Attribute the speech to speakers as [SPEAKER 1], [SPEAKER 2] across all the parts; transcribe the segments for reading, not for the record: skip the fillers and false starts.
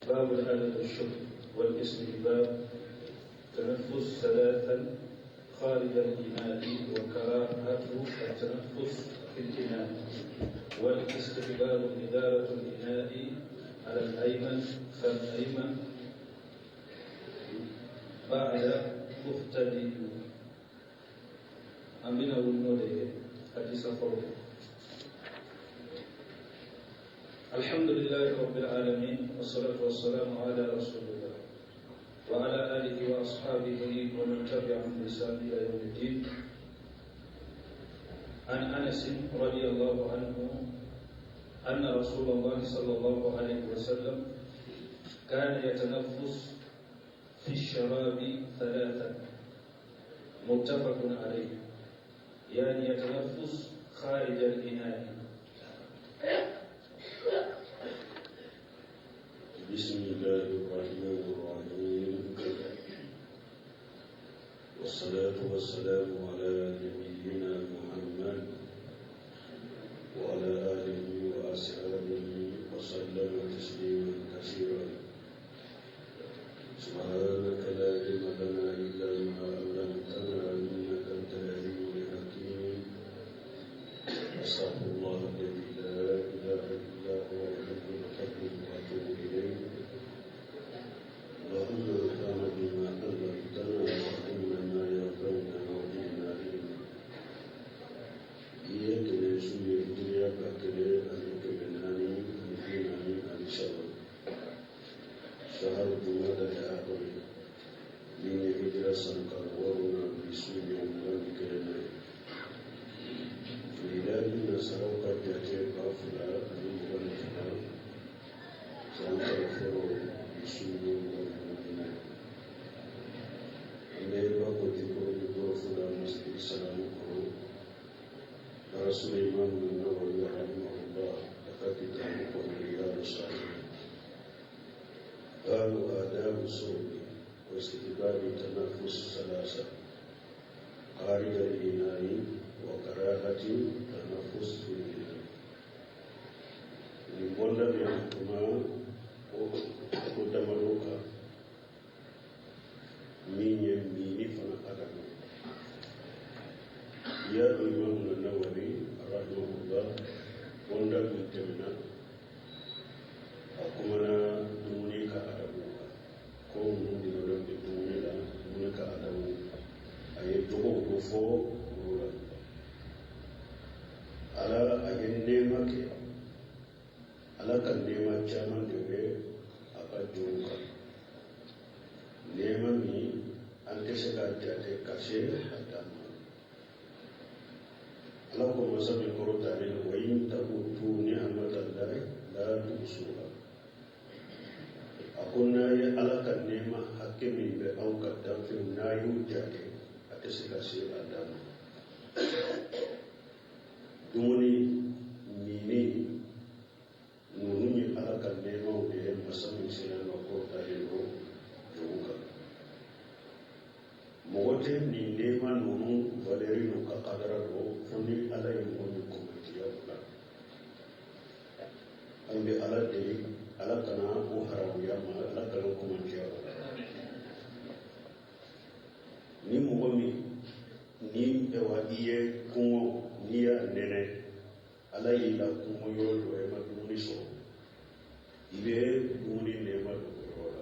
[SPEAKER 1] باب الأدب الشرب والاستحباب تنفس ثلاثا خارج الإناء وكراهة التنفس في الإناء، والاستحباب إدارة الإناء على الأيمن فالأيمن بعد مختلف أمين ونوله حديث فرق. الحمد لله رب العالمين، والصلاة والسلام على رسول الله وعلى آله وأصحابه ومن تبعهم بإحسان إلى يوم الدين. عن أنس رضي الله عنه أن رسول الله صلى الله عليه وسلم كان يتنفس في الشراب ثلاثا، متفق عليه، يعني يتنفس خارج الإناء.
[SPEAKER 2] بسم الله الرحمن الرحيم، والصلاة والسلام على نبينا محمد وعلى آله وأصحابه وسلم تسليما كثيرا. سبحانك لا علم لنا إلا ما علمتنا إنك أنت العليم الحكيم. أستغفر الله الذي لا إله إلا هو الحي القيوم وأتوب إليه. اللهم انفعنا بما علمتنا وعلمنا ما ينفعنا وزدنا علما. I ye tɛnɛ su ye hijiriya 1443, saharu jumada al-akhir, min ye hijira san kalo wɔɔrɔ bi su ye 21 ye. Miladi nasaraw ka jate 2022, san kalo fɔlɔ bi su ye 24 ye. An bɛ ba ko jikoro ni gɔrɔfu la masjid salamu kɔnɔ. رسول الإمام النووي رحمه الله لقد كتاب رياض الصالحين. قالوا آداب الصوم واستحباب التنفس ثلاثة: خارج الإناء وكراهة التنفس في الإناء. Ni bonda min kuma ko damadɔ kan min ye mini fana adamu. Ya Imam Nawawi rahimahullah, bonda min tɛmɛna, a kumana dumuni ka adamu kan, ko ninnu de bɛ dumuni la, dumuni ka adamu, a ye jogow dɔ fɔ olu la. Ala a ye nɛɛma kɛ, Ala ka nɛɛma caman de bɛ a ka jɔnw kan, nɛɛma min an tɛ se k'a jate ka se a dan ma. Ala ko masa min kɔrɔtalen don, wa in ta'uddu ni'matallahi la tuhsuha. A ko n'a ye Ala ka nɛɛma hakɛ min bɛ aw ka danfɛnw n'a y'u jate, a tɛ se ka se a dan ma. Dumuni minni ninnu ye Ala ka nɛɛmaw de ye, masa min sera ka kɔrɔtalen don jɔnw kan. Mɔgɔ tɛ nin nɛɛma ninnu valeur n'u ka kadara dɔn fo ni Ala ye mɔgɔ min kɔnɔtiya o la. An bɛ Ala deli, Ala kana o haramuya ma, Ala kana kɔnɔtiya o la. Ni mɔgɔ min ni ɛwa i ye kɔngɔ, n'i y'a nɛnɛ, Ala y'i la kɔngɔ yɔrɔ dɔ i ma dumuni sɔrɔ, i bɛ dumuni nɛɛma don o yɔrɔ la.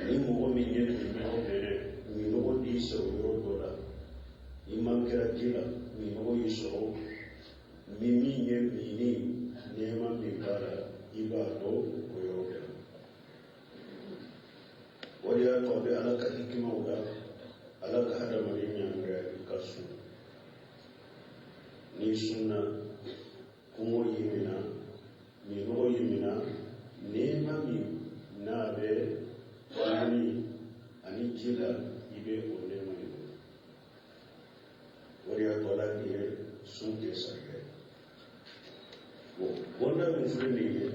[SPEAKER 2] Ni mɔgɔ min ye minɔgɔ nɛnɛ, minɔgɔ y'i sɔrɔ yɔrɔ dɔ la, i man kɛra ji la, minɔgɔ y'i sɔrɔ, ni min ye minni nɛɛma min b'a la, i b'a dɔn o yɔrɔ de la. O de y'a to a bɛ Ala ka hikimaw la, Ala ka hadamaden ɲangara i ka sun. N'i sunna, kɔngɔ y'i minɛ, minɔgɔ y'i minɛ, nɛɛma min n'a bɛ dumuni ani ji la, i bɛ o nɛɛma in dɔn. O de y'a to Ala ye sun kɛ saraka ye. Bon, bonda min filɛ nin ye,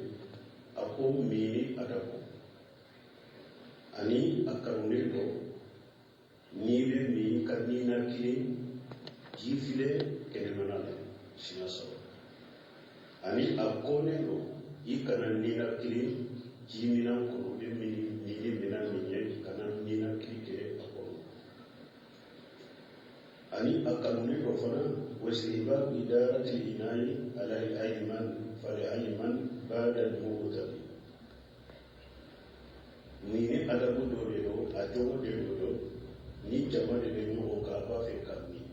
[SPEAKER 2] a ko minni adabu ani a kanunen don n'i bɛ min ka ninakili ji filɛ kɛnɛmana la siɲɛ saba, ani a kɔnnen don I kana ninakili jiminan kɔnɔ bɛ min ni minɛn min ye, i kana ninakili kɛ a kɔnɔ. Ani a kanunen dɔ fana, wasihibabu idarati inayi ala ayman fali ayman bada al-mu'tadi. Nin ni adabu dɔ de don, a jogo de don. Ni jama de bɛ ɲɔgɔn kan, a b'a fɛ ka min.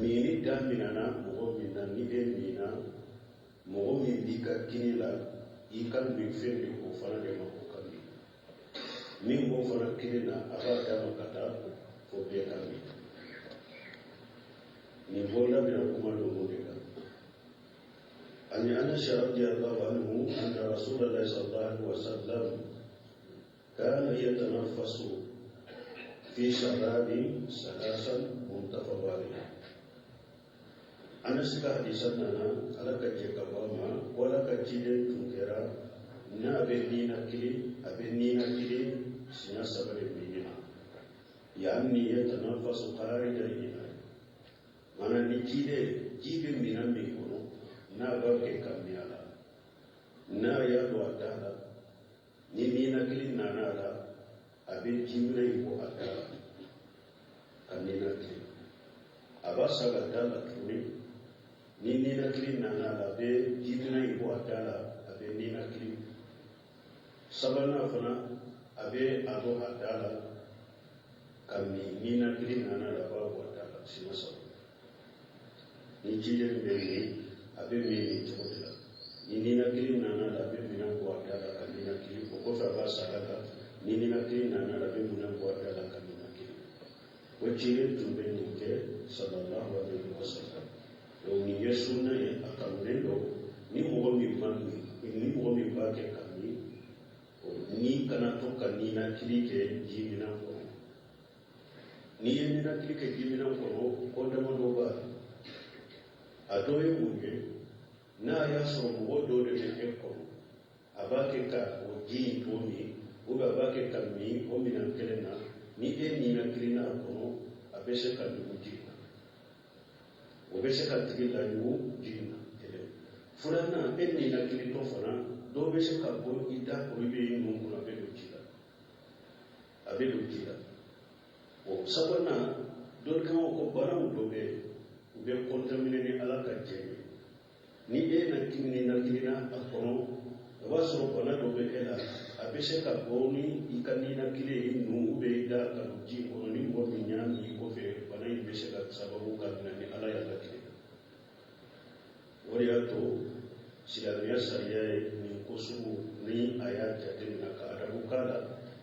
[SPEAKER 2] Minni daminɛna mɔgɔ min na, ni e minna, mɔgɔ min b'i ka kini la, i ka min fɛn de o fana de ma, o ka min. Min b'o fana kini na, a b'a d'a ma ka taa fo bɛɛ ka min. Nin bɔla bɛna kuma ninnu de kan. Ani Anas radiyallahu anhu anna Rasulullah sallallahu alaihi wasallam kana yatanaffasu fi sharabi salasan, muttafaq alayh. Anas ka hadisa nana, Ala ka jɛ ka bɔ a ma, wala ka ciden tun kɛra n'a bɛ ninakili, a bɛ ninakili siɲɛ saba de minni na. Yani yatanaffasu kharija al-ina, mana ni ciden ji bɛ minɛn min kɔnɔ, n'a b'a kɛ ka min a la, n'a y'a don a da la, ni ninakili nana a la, a bɛ jiminɛ in bɔ a da la ka ninakili. A b'a saga da la tuguni, ni ninakili nana a la, a bɛ jiminɛ in bɔ a da la, a bɛ ninakili. Sabanan fana, a bɛ a bɔ a da la ka min, ninakili nana a la, a b'a bɔ a da la siɲɛ saba. Ni jiden bɛ min, a bɛ min nin cogo de la. Ni ninakili nana a la, a bɛ minɛn bɔ a da la ka ninakili. O kɔfɛ a b'a saga la, ni ninakili nana a la, a bɛ minɛn bɔ a da la ka ninakili. O ciden tun bɛ nin kɛ sallallahu alaihi wa sallam. Donc nin ye sunna ye, a kanunen don. Ni mɔgɔ min ma min, ni mɔgɔ min b'a kɛ ka min, ni kana to ka ninakili kɛ ji minɛn kɔnɔ. N'i ye ninakili kɛ ji minɛn kɔnɔ, ko damadɔ b'a la. A dɔ ye mun ye? N'a y'a sɔrɔ mɔgɔ dɔ de bɛ e kɔnɔ, a b'a kɛ ka o ji in to min, ou bien a b'a kɛ ka min o minɛn kelen na, ni e ninakili n'a kɔnɔ, a bɛ se ka dugu ji na, o bɛ se ka tigi laɲugu ji na. Kelen. Filanan, e ninakilitɔ fana, dɔw bɛ se ka bɔ i da kɔnɔ, i bɛ i nun kɔnɔ, a bɛ don ji la, a bɛ don ji la. O sabanan, dɔnnikɛlaw ko banaw dɔ bɛ yen, u bɛ contaminer ni Ala ka jɛ ye. Ni e na ninakilina a kɔnɔ, o b'a sɔrɔ bana dɔ bɛ e la, a bɛ se ka bɔ ni i ka ninakili ye i nun ou bien i da ka don ji kɔnɔ. Ni mɔgɔ min y'a min i kɔfɛ, bana in bɛ se ka sababu ka minɛ ni Ala y'a latigɛ. O de y'a to silamɛya sariya ye nin ko sugu, ni a y'a jateminɛ ka adabu k'a la.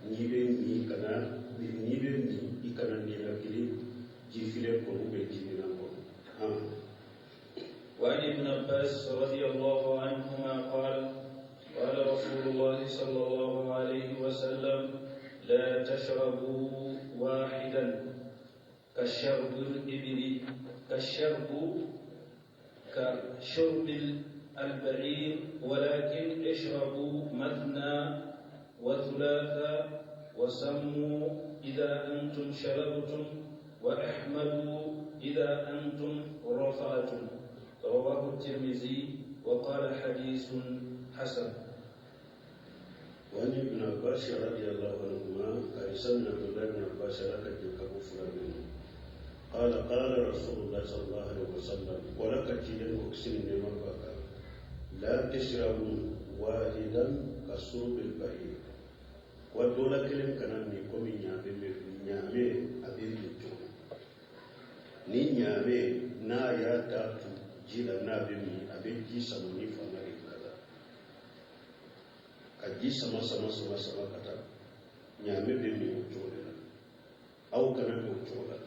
[SPEAKER 2] N'i bɛ min, kana n'i bɛ min, i kana ninakili jifilen kɔnɔ ou bien jiminɛn kɔnɔ.
[SPEAKER 1] وعن ابن عباس رضي الله عنهما قال: قال رسول الله صلى الله عليه وسلم: لا تشربوا واحدا كشرب الإبل كشرب البعير، ولكن اشربوا مثنى وثلاثا، وسموا إذا أنتم شربتم، وأحمدوا إذا أنتم رفعتم. رواه الترمذي وقال حديث حسن.
[SPEAKER 2] وعن ابن عباس رضي الله عنهما قال: سمع عبد الله بن عباس لك منه قال: قال رسول الله صلى الله عليه وسلم: ولك جيل أكسر لمربك لا تشربوا واحدا كشرب البعير. ودولا كلم كان نيكم نيامي أبي بيتو ni ɲaame n'a y'a da tu ji la, n'a bɛ min, a bɛ ji sama ni fanga de ka taa ka ji sama sama sama sama ka taa. Ɲaame bɛ min o cogo de la, aw kana min o cogo la.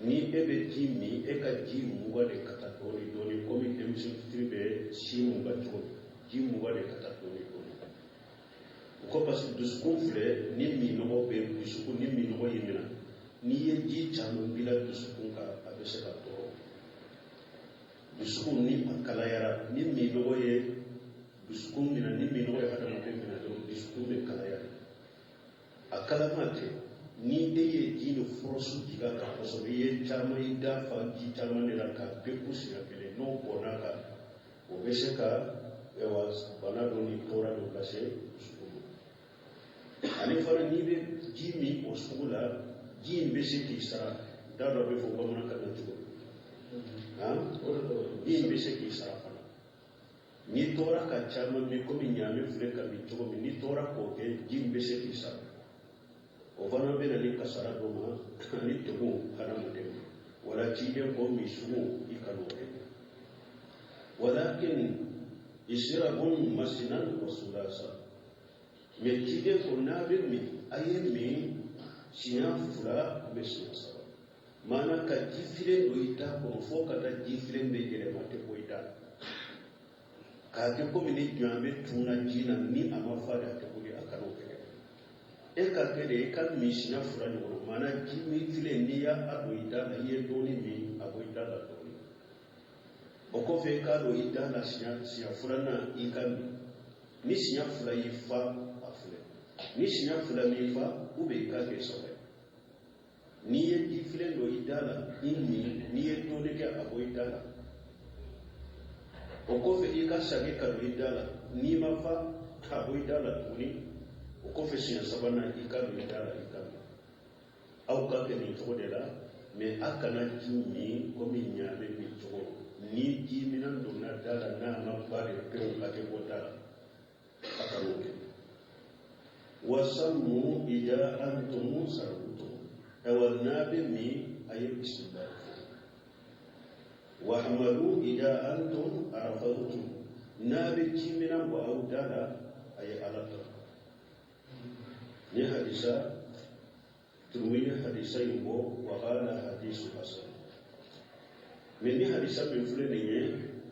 [SPEAKER 2] Ni e bɛ ji min, e ka ji mugan de ka taa dɔɔni dɔɔni, komi denmisɛn fitiri bɛ si mugan cogo min, ji mugan de ka taa dɔɔni dɔɔni. O ko parce que dusukun filɛ, ni minɔgɔ bɛ dusukun, ni minɔgɔ y'i minɛ, n'i ye ji caman bila dusukun kan, a bɛ se ka tɔɔrɔ. Dusukun ni a kalayara, ni minɔgɔ ye dusukun minɛ, ni minɔgɔ ye hadamaden minɛ dɔrɔn, dusukun bɛ kalaya. A kalama tɛ, ni e ye ji ni furɔsu jigin a kan kosɛbɛ, i ye caman, i da fa ji caman de la k'a bɛɛ ku siɲɛ kelen, n'o bɔnna kan, O bɛ se ka ɛwa bana dɔ ni tɔɔrɔ dɔ lase dusukun ma. Ani fana n'i bɛ ji min o sugu la, ji in bɛ se k'i sara. Da dɔ bɛ fɔ bamanankan na cogo min, ji in bɛ se k'i sara fana. N'i tora ka caman min, komi ɲaamɛ filɛ ka min cogo min, n'i tora k'o kɛ, ji in bɛ se k'i sara. O fana bɛ na ni kasara dɔ ma ani degun hadamaden ma. Wala ciden ko min sugu i kan'o kɛ. Walakin isirabun masinan wa sulasa. Mɛ ciden ko n'a bɛ min, a ye min siɲɛ 2 bɛ siɲɛ 3. Maana ka ji filen don i da kɔnɔ fo ka taa ji filen bɛ yɛlɛma tɛ bɔ i da la. K'a kɛ komi ni jɔn bɛ tunna ji na, ni a ma fa de a tɛ wuli, a kan'o kɛ. E ka kɛ de i ka min siɲɛ 2 ɲɔgɔn. Maana ji min filen, n'i y'a don i da la, i ye dɔɔnin min, a bɔ i da la dɔɔnin. O kɔfɛ i k'a don i da la siɲɛ 2nan i ka min. Ni siɲɛ 2 y'i fa, a filɛ. Ni siɲɛ 2 m'i fa, ou bien i k'a kɛ 3 ye. N'i ye ji filen don i da la, i min, n'i ye dɔɔnin kɛ, a bɔ i da la. O kɔfɛ i ka segin ka don i da la, n'i ma fa, a bɔ i da la tuguni. O kɔfɛ siɲɛ 3nan i ka don i da la, i ka min. Aw ka kɛ nin cogo de la, mɛ a kana ji min komi ɲaamɛ min cogo. Ni ji minɛn donna da la, n'a ma ba de pewu, a tɛ bɔ da la, a kan'o kɛ. Wasammu ida antum sarabtum. Ayiwa, n'a bɛ min, a ye bisimila fɔ. Wahmadu ida antum arafadtum. N'a bɛ ji minɛn bɔ aw da la, a ye Ala tanu. Ni hadisa Tirmidhi hadisa in bɔ, wa qala hadisu hasan. Mɛ ni hadisa min filɛ nin ye,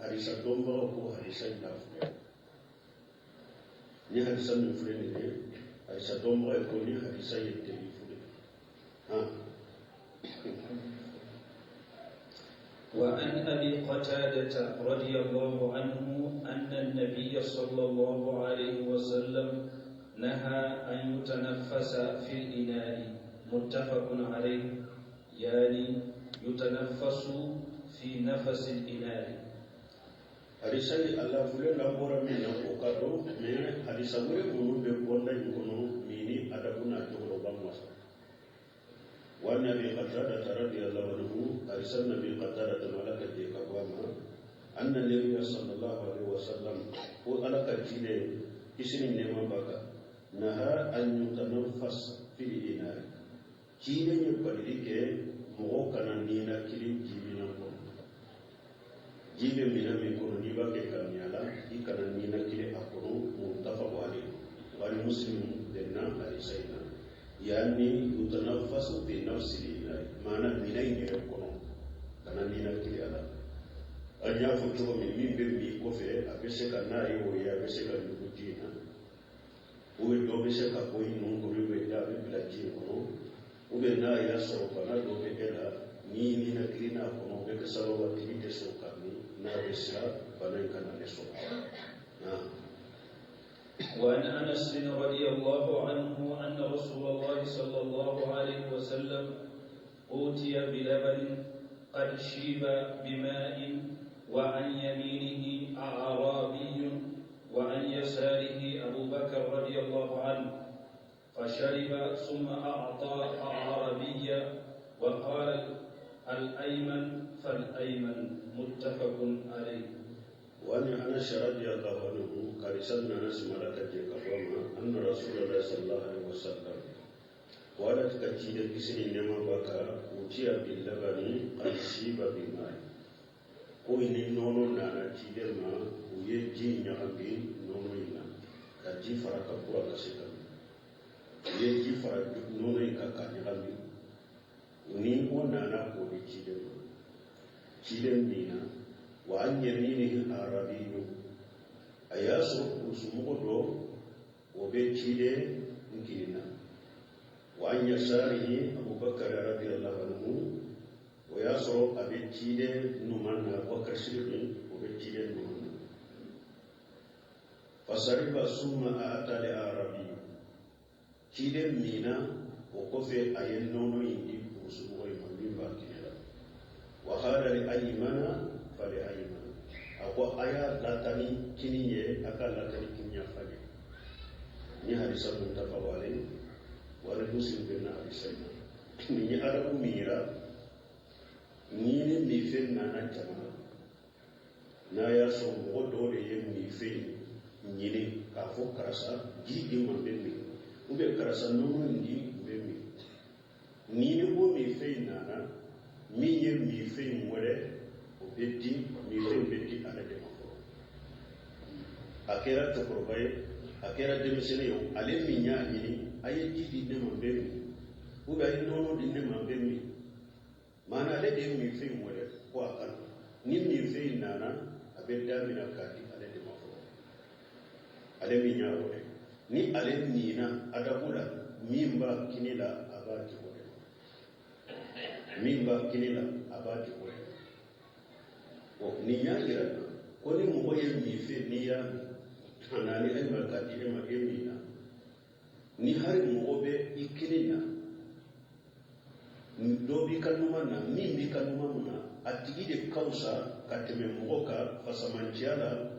[SPEAKER 2] hadisa dɔnbagaw ko hadisa in lafilɛ. Ni hadisa min filɛ nin ye, hadisa dɔnbagaw ko ni hadisa ye dalilu de ye.
[SPEAKER 1] وعن أبي قتادة رضي الله عنه أن النبي صلى الله عليه وسلم نهى أن يتنفس في الإناء، متفق عليه، يعني يتنفس في نفس الإناء.
[SPEAKER 2] Hadisa ye ala fule labɔra min na, o ka dɔn. Mɛ hadisa wɛrɛ minnu bɛ bɔnda in kɔnɔ min ni adabu n'a cogo la, o b'an wasa. وعن أبي قتادة رضي الله عنه، أرسلنا أبي قتادة ملك قواما، أن النبي صلى الله عليه وسلم هو على كتير اسم النعمة بكا، نهى أن يتنفس في الإناء. كيلين يقبلك مغو كان نينا كيلين جيبنا كون جيب منا من كون نيبا كاميالا إكنا نينا كيلين أكونو، متفق عليه والمسلم لنا أرسلنا. يعني يتنفس بنفس الإناء، معنى منين يكون kana nina kili ala. An y'a fɔ cogo min, min bɛ min kɔfɛ, a bɛ se ka n'a ye o ye, a bɛ se ka nugu ji in na, ou bien dɔ bɛ se ka bɔ i nun kɔnɔ, ou bien a bɛ bila ji in kɔnɔ, ou bien n'a y'a sɔrɔ bana dɔ bɛ e la, n'i nina kili n'a kɔnɔ, o bɛ kɛ sababu a tigi tɛ sɔn ka min, n'a bɛ siran bana in kana ne sɔrɔ.
[SPEAKER 1] وعن أنس رضي الله عنه أن رسول الله صلى الله عليه وسلم أوتي بلبن قد شيب بماء، وعن يمينه أعرابي وعن يساره أبو بكر رضي الله عنه، فشرب ثم أعطى أعرابيا وقال الأيمن فالأيمن، متفق عليه.
[SPEAKER 2] وعن أنس رضي الله عنه قال سمع أنس ملك قوما أن رسول الله صلى الله عليه وسلم قالت كتير كسر إنما بكى أوتي باللبن قد شيب بماء. Ko ni nɔnɔ nana ciden ma, u ye ji ɲagami nɔnɔ in na ka ji fara ka kura ka se ka min. U ye ji fara nɔnɔ in kan ka ɲagami. Ni o nana k'o di ciden ma, ciden min na, wa an yaminihi arabiyu, a y'a sɔrɔ kurusumɔgɔ dɔ o bɛ ciden nkiri na. Wa an yasarihi Abubakar radiyallahu anhu, o y'a sɔrɔ a bɛ ciden numan na, Abubakar Sidiki o bɛ ciden numan na. Fasariba summa a'ata li arabiyu, ciden min na, o kɔfɛ a ye nɔnɔ in di kurusumɔgɔ in ma min b'a kɛnɛ la. Wa qala li aymana fali aymana, a ko ko a y'a lata ni kini ye, a k'a lata ni kini yanfan ye. Ni hadisa muttafaq alayhi wa ni Muslim bɛ na hadisa in na. Nin ye adabu min yira, ni ni minfɛn nana jama na, n'a y'a sɔrɔ mɔgɔ dɔw de ye minfɛn ɲini k'a fɔ karisa ji di ma n bɛ min, ou bien karisa nɔnɔ in di n bɛ min. Ni ni o minfɛn in nana, min ye minfɛn in wɛrɛ, o bɛ di, minfɛn in bɛ di ale de ma fɔlɔ. A kɛra cɛkɔrɔba ye, a kɛra denmisɛnnin ye, ale min y'a ɲini, a ye ji di ne ma n bɛ min, ou bien a ye nɔnɔ di ne ma n bɛ min. Maana ale de ye minfɛn in wɛrɛ ko a ka na. Ni minfɛn in nana, a bɛ daminɛ k'a di ale de ma fɔlɔ. Ale min y'a wɛrɛ, ni ale minna adabu la, min b'a kini la, a b'a di o de ma. Min b'a kini la, a b'a di o de ma. Bon, nin y'a yira n na ko ni mɔgɔ ye minfɛn n'i y'a min, a nana e ma k'a di e ma, e min na, ni hali mɔgɔ bɛ i kini na, dɔ b'i ka numan na, min b'i ka numan na, a tigi de ka fisa ka tɛmɛ mɔgɔ kan fasamanciya la,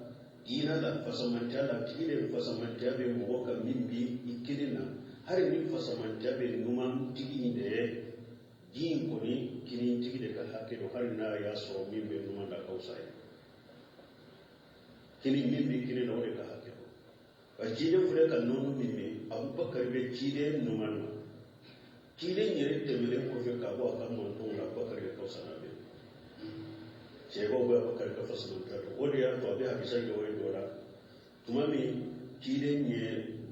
[SPEAKER 2] diinɛ la, fasamanciya la, a tigi de fasamanciya bɛ mɔgɔ kan min b'i kini na. Hali ni fasamanciya bɛ numan tigi in de ye, ji in kɔni kinintigi de ka hakɛ don, hali n'a y'a sɔrɔ min bɛ numan na ka fisa ye. Kini min bɛ kini na, o de ka hakɛ don. Ka ciden filɛ ka nɔnɔ min min, Abubakar bɛ ciden numan na. Ciden yɛrɛ tɛmɛnen kɔfɛ ka bɔ a ka mantɔnw la, Abubakar de ka fisa n'a bɛɛ ye. Cɛbaw bɛ Abubakar ka fasamantiya dɔn. O de y'a to a bɛ hadisa jɔ dɔ la, tuma min ciden ye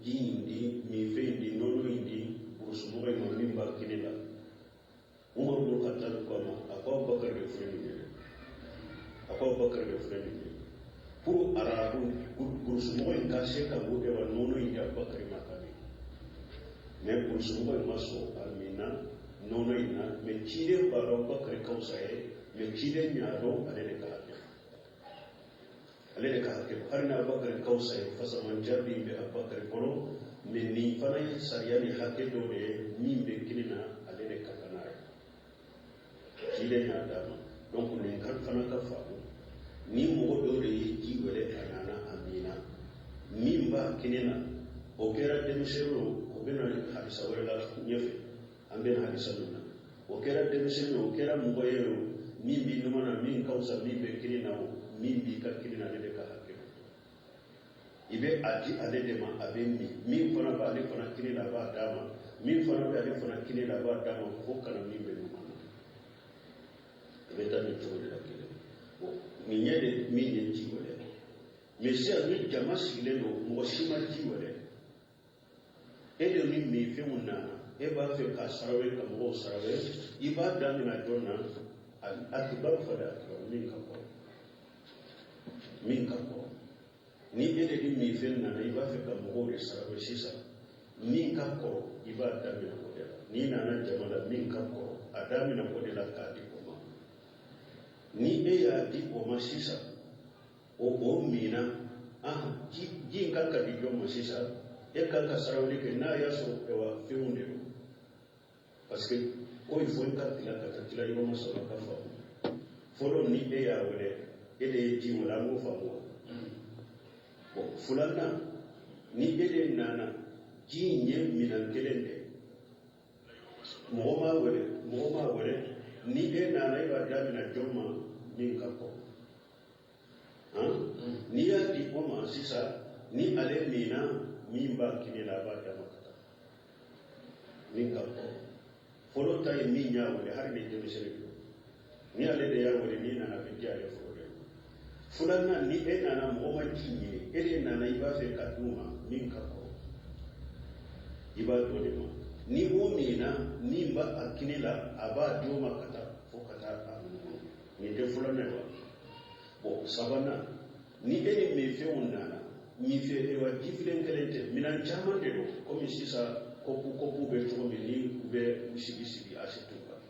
[SPEAKER 2] ji in di, minfɛn in di, nɔnɔ in di burusumɔgɔ in ma min b'a kini la, Umaru bin Khattab ko a ma, a ko Abubakar de filɛ nin ye dɛ, a ko Abubakar de filɛ nin ye. Pour arabu burusumɔgɔ in ka se ka bɔ wa nɔnɔ in di Abubakar ma ka min, mais burusumɔgɔ in ma sɔn a minna nɔnɔ in na, mais ciden b'a dɔn Abubakar ka fisa ye, mais ciden y'a dɔn ale de ka hakɛ, ale de ka hakɛ. Hali ni Abubakar ka fisa ye, fasamanciya min bɛ Abubakar bolo, mais nin fana ye sariya ni hakɛ dɔ de ye min bɛ kini na, ale de ka kan n'a ye. Ciden y'a d'a ma. Donc nin kan fana ka faamu, ni mɔgɔ dɔw de ye ji wɛrɛ a nana a minna, min b'a kini na, o kɛra denmisɛnnin o, o bɛ na hadisa wɛrɛ la ɲɛfɛ, an bɛ na hadisa min na, o kɛra denmisɛnnin o, o kɛra mɔgɔ ye o, min b'i numan na, min ka fisa min bɛ kini na o, min b'i ka kini na, ale de ka hakɛ don. I bɛ a di ale de ma, a bɛ min, min fana b'ale fana kini na, a b'a d'a ma, min fana bɛ ale fana kini na, a b'a d'a ma, fo ka na min bɛ numan na. A bɛ taa nin cogo de la kelen. Bon, nin ye de min ye ji wɛrɛ. Mais sisan ni jama sigilen don, mɔgɔ si ma ji wɛrɛ, e de ni minfɛnw nana, e b'a fɛ ka sarawe, ka mɔgɔw sarawe, i b'a daminɛ jɔn na? Akibaru fana akibaru, min ka kɔrɔ, min ka kɔrɔ. Ni e de ni minfɛn nana, i b'a fɛ ka mɔgɔw de sarawe sisan, min ka kɔrɔ, i b'a daminɛ o de la. N'i nana jama la, min ka kɔrɔ, a daminɛ o de la k'a di o ma. Ni e y'a di o ma sisan, o minna, ji in kan ka di jɔn ma sisan? E kan ka sarawuli kɛ n'a y'a sɔrɔ ɛwa fɛnw de don, parce que ko il faut ka tila ka taa tila yɔrɔ ma sɔrɔ ka faamu fɔlɔ. Ni e y'a wele, e de ye ji wele, an b'o faamu wa? Bon, filanan, ni e de nana, ji in ye minɛn kelen de, mɔgɔ m'a wele, mɔgɔ m'a wele, ni e nana, e b'a daminɛ jɔn ma? Min ka kɔrɔ. N'i y'a di o ma sisan, ni ale minna, min b'a kini la, a b'a d'a ma ka taa min ka kɔrɔ. Fɔlɔ ta ye min y'a wele, hali ni denmisɛnnin don, ni ale de y'a wele, n'i nana, a bɛ di ale fɔlɔ de ma. Filanan, ni e nana, mɔgɔ ma ji ɲini, e de nana, i b'a fɛ ka d'u ma, min ka kɔrɔ, i b'a d'o de ma. Ni o minna, min b'a a kini la, a b'a di o ma ka taa fo ka taa a munumunu. Nin tɛ filanan ye wa? Bon, sabanan, ni e ni minfɛnw nana, minfɛn wa jifilen kelen tɛ, minɛn caman de don, komi sisan kɔpu kɔpu bɛ cogo min, ni u bɛ u sigi sigi assiette kan,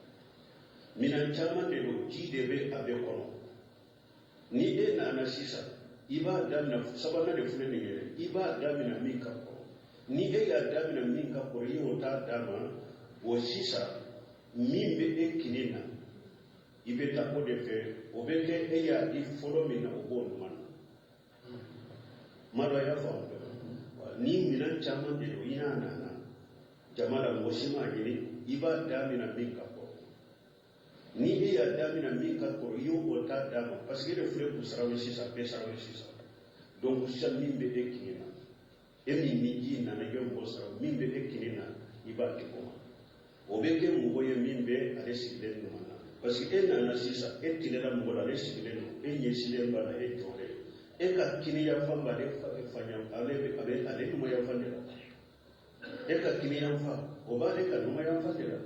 [SPEAKER 2] minɛn caman de don, ji de bɛ a bɛɛ kɔnɔ. Ni e nana sisan, i b'a daminɛ, sabanan de filɛ nin ye dɛ, i b'a daminɛ min ka kɔrɔ. Ni e y'a daminɛ min ka kɔrɔ, i y'o ta d'a ma, o sisan min bɛ e kini na, i bɛ taa o de fɛ, o bɛ kɛ e y'a di fɔlɔ min na, o b'o ɲuman na. Ma dɔ y'a faamu ni minɛn caman de don, i n'a nana jama la, mɔgɔ si m'a ɲini, i b'a damina min ka kɔrɔ. Ni e y'a damina min ka kɔrɔ, i y'o ta d'a ma, parce que e de filɛ k'u sarawe sisan, bɛɛ sarawe sisan. Donc sisan min bɛ e kini na, e min ni ji nana i bɛ mɔgɔ sara, min bɛ e kini na, i b'a di o ma. O bɛ kɛ mɔgɔ ye min bɛ ale sigilen ɲuman na, parce que e nana sisan, e tilela mɔgɔ la, ale sigilen don, e ɲɛsinnen b'a la, e jɔlen, e ka kini yanfan b'ale fa ale a bɛ ale numan yanfan de la, e ka kini yanfan o b'ale ka numan yanfan de la.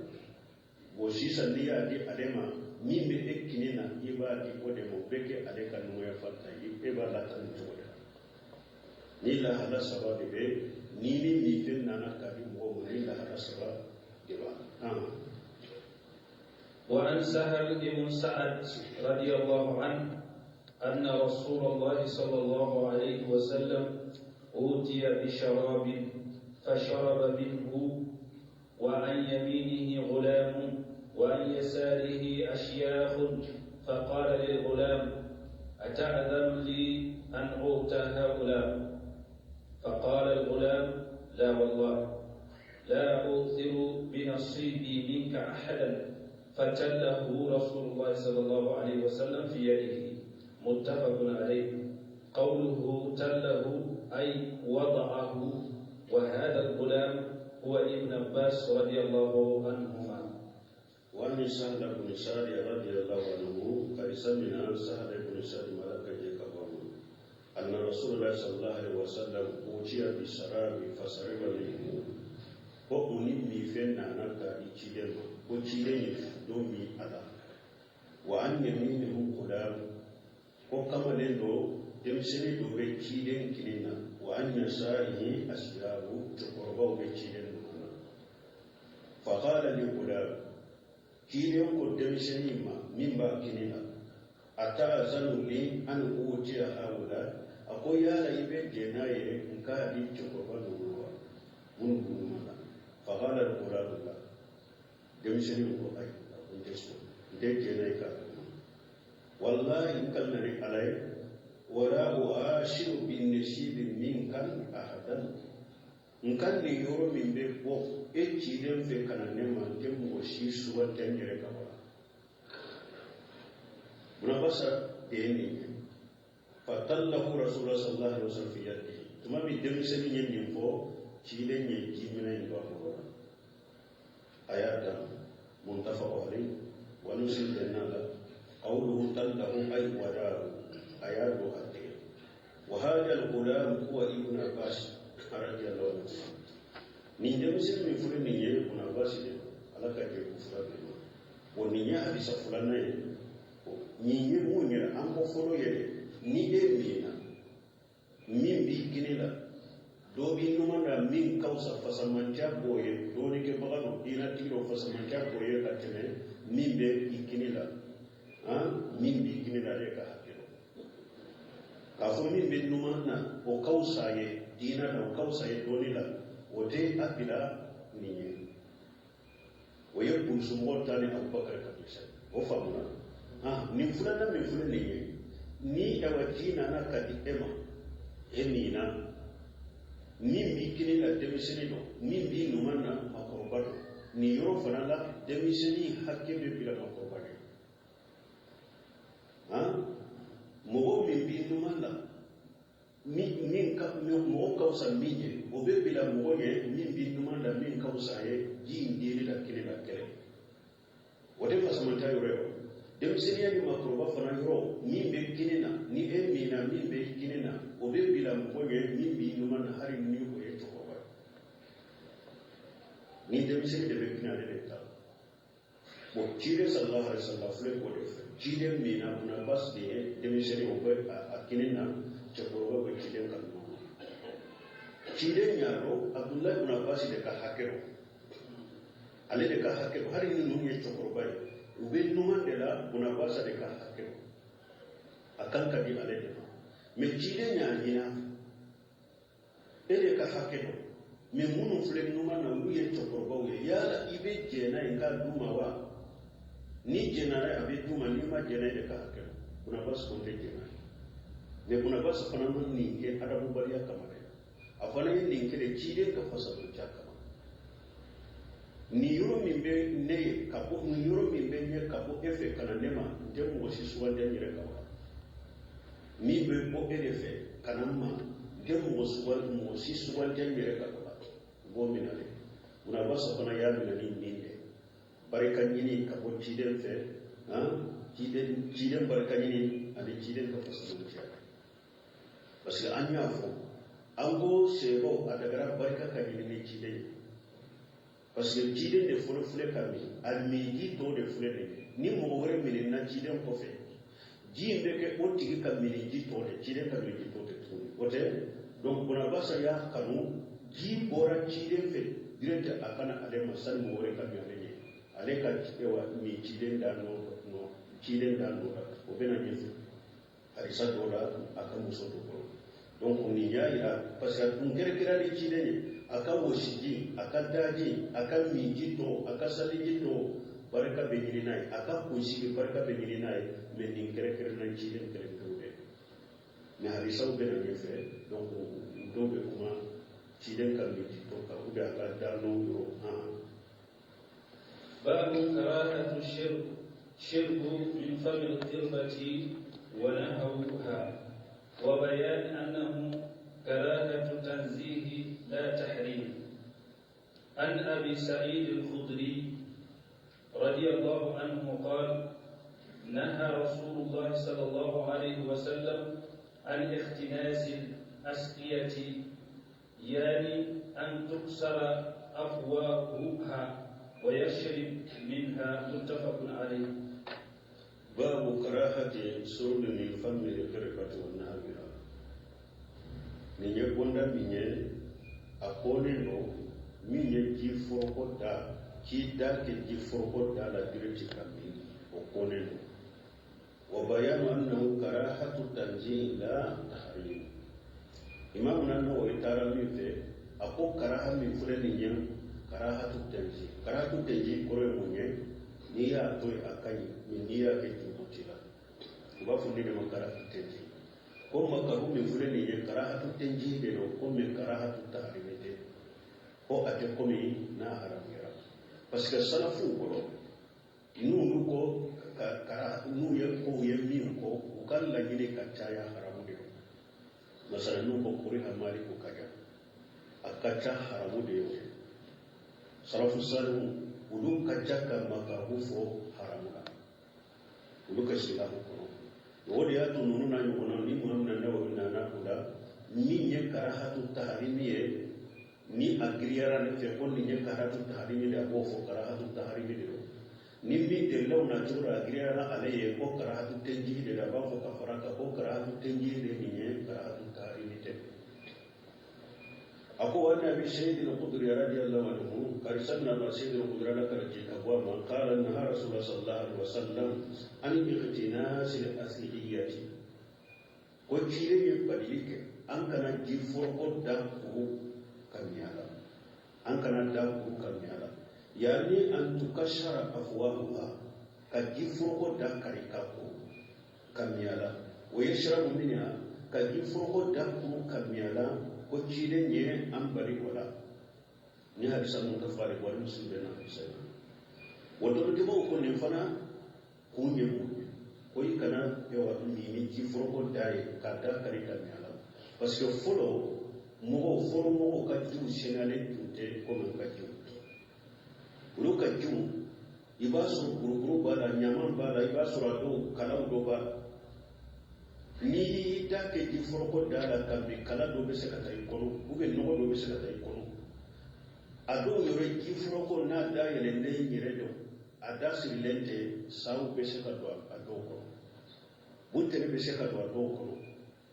[SPEAKER 2] Bon, sisan n'i y'a di ale ma, min bɛ e kini na, i b'a di o de ma, o bɛ kɛ ale ka numan yanfan ta ye, e b'a lataa nin cogo de la. Ni lahala saba de bɛ ni minfɛn nana k'a di mɔgɔ ma, ni lahala saba de b'a la.
[SPEAKER 1] وعن سهل بن سعد رضي الله عنه أن رسول الله صلى الله عليه وسلم أوتي بشراب فشرب منه، وعن يمينه غلام وعن يساره أشياخ، فقال للغلام: أتأذن لي أن أؤتى هؤلاء؟ فقال الغلام: لا والله، لا أؤثر بنصيبي منك أحدا. فتله رسول الله صلى الله عليه وسلم في يده. متفق عليه. قوله تله أي وضعه، وهذا الغلام هو ابن عباس رضي الله عنهما.
[SPEAKER 2] وعن سهل بن سعد رضي الله عنه قال سهل بن سعد ملك أن رسول الله صلى الله عليه وسلم أوتي بشراب فشرب منه. Ko o ni minfɛn nana ka di ciden ma, ko ciden ye don min a la, wa an yaminihi gulam, ko kamalen dɔ, denmisɛnnin dɔ bɛ ciden kinin na, wa an yasarihi asyabu, cɛkɔrɔbaw bɛ ciden ninnu na. Faqala li gulam, ciden ko denmisɛnnin ma min b'a kinin na, ata'azanu li an utiya haula? A ko yala i bɛ jɛn n'a ye n k'a di cɛkɔrɔba ninnu wa, minnu b'u la? Faqala al-ghulam la, denmisɛnnin ko ayi, a ko n tɛ sɔn, n tɛ jɛn n'a ye k'a d'u ma. Wallahi, n ka na ni Ala ye, wala uashiru bin nasibi minka ahadan, n ka nin yɔrɔ min bɛ bɔ e ciden fɛ ka na ne ma, n tɛ mɔgɔ si suganti n yɛrɛ ka bɔ la. Bunabasa de ye nin ye. Fatallahu rasulullah sallallahu alaihi wasallam fi yadihi. Tuma min denmisɛnnin ye nin fɔ, ciden ye ji minɛ in bɔ a bolo la, a y'a d'a ma. Muttafaq alayhi. Wa nusi janna la qawluhu tallahu ay wadaahu, a y'a don a tigɛ. Wa hadha al-ghulam huwa ibn Abbas radiyallahu anhu. Nin denmisɛnnin min filɛ nin ye, Ibn Abbas de don, Ala ka jɛ k'u fura bɛɛ ma. Wa nin ye hadisa filanan ye. Nin ye mun yɛrɛ an ko fɔlɔ yɛrɛ, ni e minna min b'i kini la, dɔ b'i numan na min ka fisa fasamandiya b'o ye, dɔɔninkɛbaga don, diinɛtigi don, fasamandiya b'o ye ka tɛmɛ min bɛ i kini la. Min b'i kini la, ale ka hakɛ don. K'a fɔ min bɛ numan na, o ka fisa ye diinɛ la, o ka fisa ye dɔɔni la, o tɛ a bila nin ye. O ye burusimɔgɔw ta ni Abubakar ka dɛsɛ, o faamuna. Nin filanan min filɛ nin ye, ni awa ji nana ka di e ma, e nina min b'i kini la denmisɛnnin don, min b'i numan na maakɔrɔba don. Nin yɔrɔ fana la, denmisɛnnin hakɛ bɛ bila maakɔrɔba de. Mɔgɔ min b'i numan la, min ka mɔgɔ ka fisa min ye, o bɛ bila mɔgɔ ɲɛ min b'i numan la, min ka fisa ye ji in dili la kelen la kɛlɛ. O tɛ fasamanta yɔrɔ ye wa? Denmisɛnninya ni maakɔrɔba fana yɔrɔ, min bɛ kini na, ni e min na, min bɛ kini na, o bɛ bila mɔgɔ ɲɛ min b'i numan na, hali ni o ye cɛkɔrɔba ye. Ni denmisɛnnin de bɛ kini, ale de ta. Bon, ciden sallallahu alaihi wasallam filɛ k'o de fɛ. Ciden min na, Ibn Abbas de ye denmisɛnnin, o bɛ a kini na, cɛkɔrɔba bɛ ciden ka numan na. Ciden y'a dɔn Abdulayi ibn Abbas de ka hakɛ don, ale de ka hakɛ don, hali ni ninnu ye cɛkɔrɔba ye, u bɛ numan de la, Ibn Abbas de ka hakɛ don, a kan ka di ale de ma. Mɛ ciden y'a ɲini a fɛ, e de ka hakɛ don, mɛ minnu filɛ numan na, olu ye cɛkɔrɔbaw ye, yala i bɛ jɛn n'a ye n k'a d'u ma wa? Ni jɛnna n'a ye, a bɛ d'u ma, n'i ma jɛn n'a ye, de ka hakɛ don. Ibn Abbas ko n tɛ jɛn n'a ye. Mais Ibn Abbas fana ma nin kɛ adabubaliya kama dɛ, a fana ye nin kɛ de ciden ka fasamantiya kama. Nin yɔrɔ min bɛ ne ye ka bɔ, nin yɔrɔ min bɛ ɲɛ ka bɔ e fɛ ka na ne ma, n tɛ mɔgɔ si sugandi n yɛrɛ kan wa. Min bɛ bɔ e de fɛ ka na n ma, n tɛ mɔgɔ si sugandi n yɛrɛ kan wa. U b'o minɛ dɛ. Ibn Abbas fana y'a minɛ ni nin de barika ɲini ka bɔ ciden fɛ, ciden barika ɲini ani ciden ka fasamantiya. Parce que an y'a fɔ, an ko sebaw a dagara barika ka ɲini ni ciden ye. Parce que ciden de fɔlɔ filɛ ka min, a min ji tɔ de filɛ nin ye. Ni mɔgɔ wɛrɛ minɛna ciden kɔfɛ, ji in bɛ kɛ o tigi ka min ji tɔ de, ciden ka min ji tɔ tɛ tuguni. O tɛ? Donc Ibn Abbas y'a kanu, ji bɔra ciden fɛ direct a kana ale ma sani mɔgɔ wɛrɛ ka min ale ɲɛ. Ale ka min ciden da nɔ ciden da nɔ la, o bɛna ɲɛfɛ hadisa dɔw la a ka muso dɔ kɔrɔ. Donc nin y'a yira, parce que a tun kɛra ni ciden ye, a ka wɔsiji, a ka daji, a ka minji tɔ, a ka saliji tɔ, barika bɛ ɲini n'a ye, a ka kunsigi barika bɛ ɲini n'a ye, mais nin kɛrɛnkɛrɛnna ciden kɛrɛnkɛrɛn dɛ. Mais hadisaw bɛ na ɲɛfɛ, donc dɔw bɛ kuma ciden ka minji tɔ kan ou bien a ka da nɔ yɔrɔ.
[SPEAKER 1] باب كراهة الشرب من فم القربة ونحوها، وبيان أنه كراهة تنزيه لا تحريم. عن أبي سعيد الخدري رضي الله عنه قال: نهى رسول الله صلى الله عليه وسلم عن اختناس الأسقية، يعني أن تكسر أفواهها ويشرب منها. متفق عليه.
[SPEAKER 2] باب كراهة شرب من فم القربة ونحوها. Nin ye bonda min ye a kɔnnen don, min ye ji foroko da, ji da kɛ ji foroko da la direct ka min, o kɔnnen don. Wa bayanu annahu karahatu tanzih la tahrim. Imam Nawawi taara min fɛ, a ko karaha min filɛ nin ye, karahatu tanzih. Karahatu tanzih kɔrɔ ye mun ye? N'i y'a to yen a ka ɲi, mais n'i y'a kɛ jurumu t'i la. U b'a fɔ ne de ma karahatu tanzih. Ko makaru min filɛ nin ye, karahatu tanzih de don, komi karahatu tahrimi tɛ, ko a tɛ komi n'a haramuyara. Parce que salafuw kɔrɔ, n'olu ko kara, n'u ye kow ye min kɔ, u ka laɲini ka caya haramu de don. Masala n'u ko kuriha maliku ka ca, a ka ca haramu de ye o ye. Salafu salihu olu ka ca ka makaru fɔ haramu la, olu ka silamɛ kɔnɔ. O de y'a to ninnu n'a ɲɔgɔnna ni Muhamadu Nawawi nana o la, min ye karahatu taharimi ye, ni a giriyara ne fɛ ko nin ye karahatu taharimi de, a b'o fɔ karahatu taharimi de don. Ni min delilaw na cogo la, a giriyara ale ye ko karahatu tanzih de la, a b'a fɔ ka fara kan ko karahatu tanzih de nin ye, karahatu taharimi tɛ. A ko wa Abi Sa'id al-Khudri radiyallahu anhu, karisa bɛna Aba Sa'id al-Khudri ala ka jɛ ka bɔ a ma, qala naha Rasulullah sallallahu alaihi wasallam an ikhtinas al-asqiyati. Ko ciden ye balili kɛ, an kana ji foroko da kuru ka min a la, an kana da kuru ka min a la. Yani an tukashara afwahuha, ka ji foroko da kari ka kuru ka min a la. O ye sirabu min ye, ka ji foroko da kuru ka min a la, ko ciden ye an bali o la. Ni hadisa mun ka fari wali muslim bɛ na hadisa ye. O dɔnnibaw ko nin fana kun ye mun ye? Ko i kana min ni ji foroko da ye ka da kari ka min a la. Parce que fɔlɔ mɔgɔw ka jiw sɛnɛlen tun tɛ komi ka jiw. Olu ka jiw, i b'a sɔrɔ kurukuru b'a la, ɲaman b'a la, i b'a sɔrɔ a dɔw kalaw dɔ b'a la. N'i y'i da kɛ ji foroko da la ka min, kala dɔ bɛ se ka taa i kɔnɔ, ou bien nɔgɔ dɔ bɛ se ka taa i kɔnɔ. A dɔw yɛrɛ ji foroko n'a da yɛlɛlen yɛrɛ don, a da sirilen tɛ, saw bɛ se ka don a dɔw kɔnɔ, buntɛni bɛ se ka don a dɔw kɔnɔ,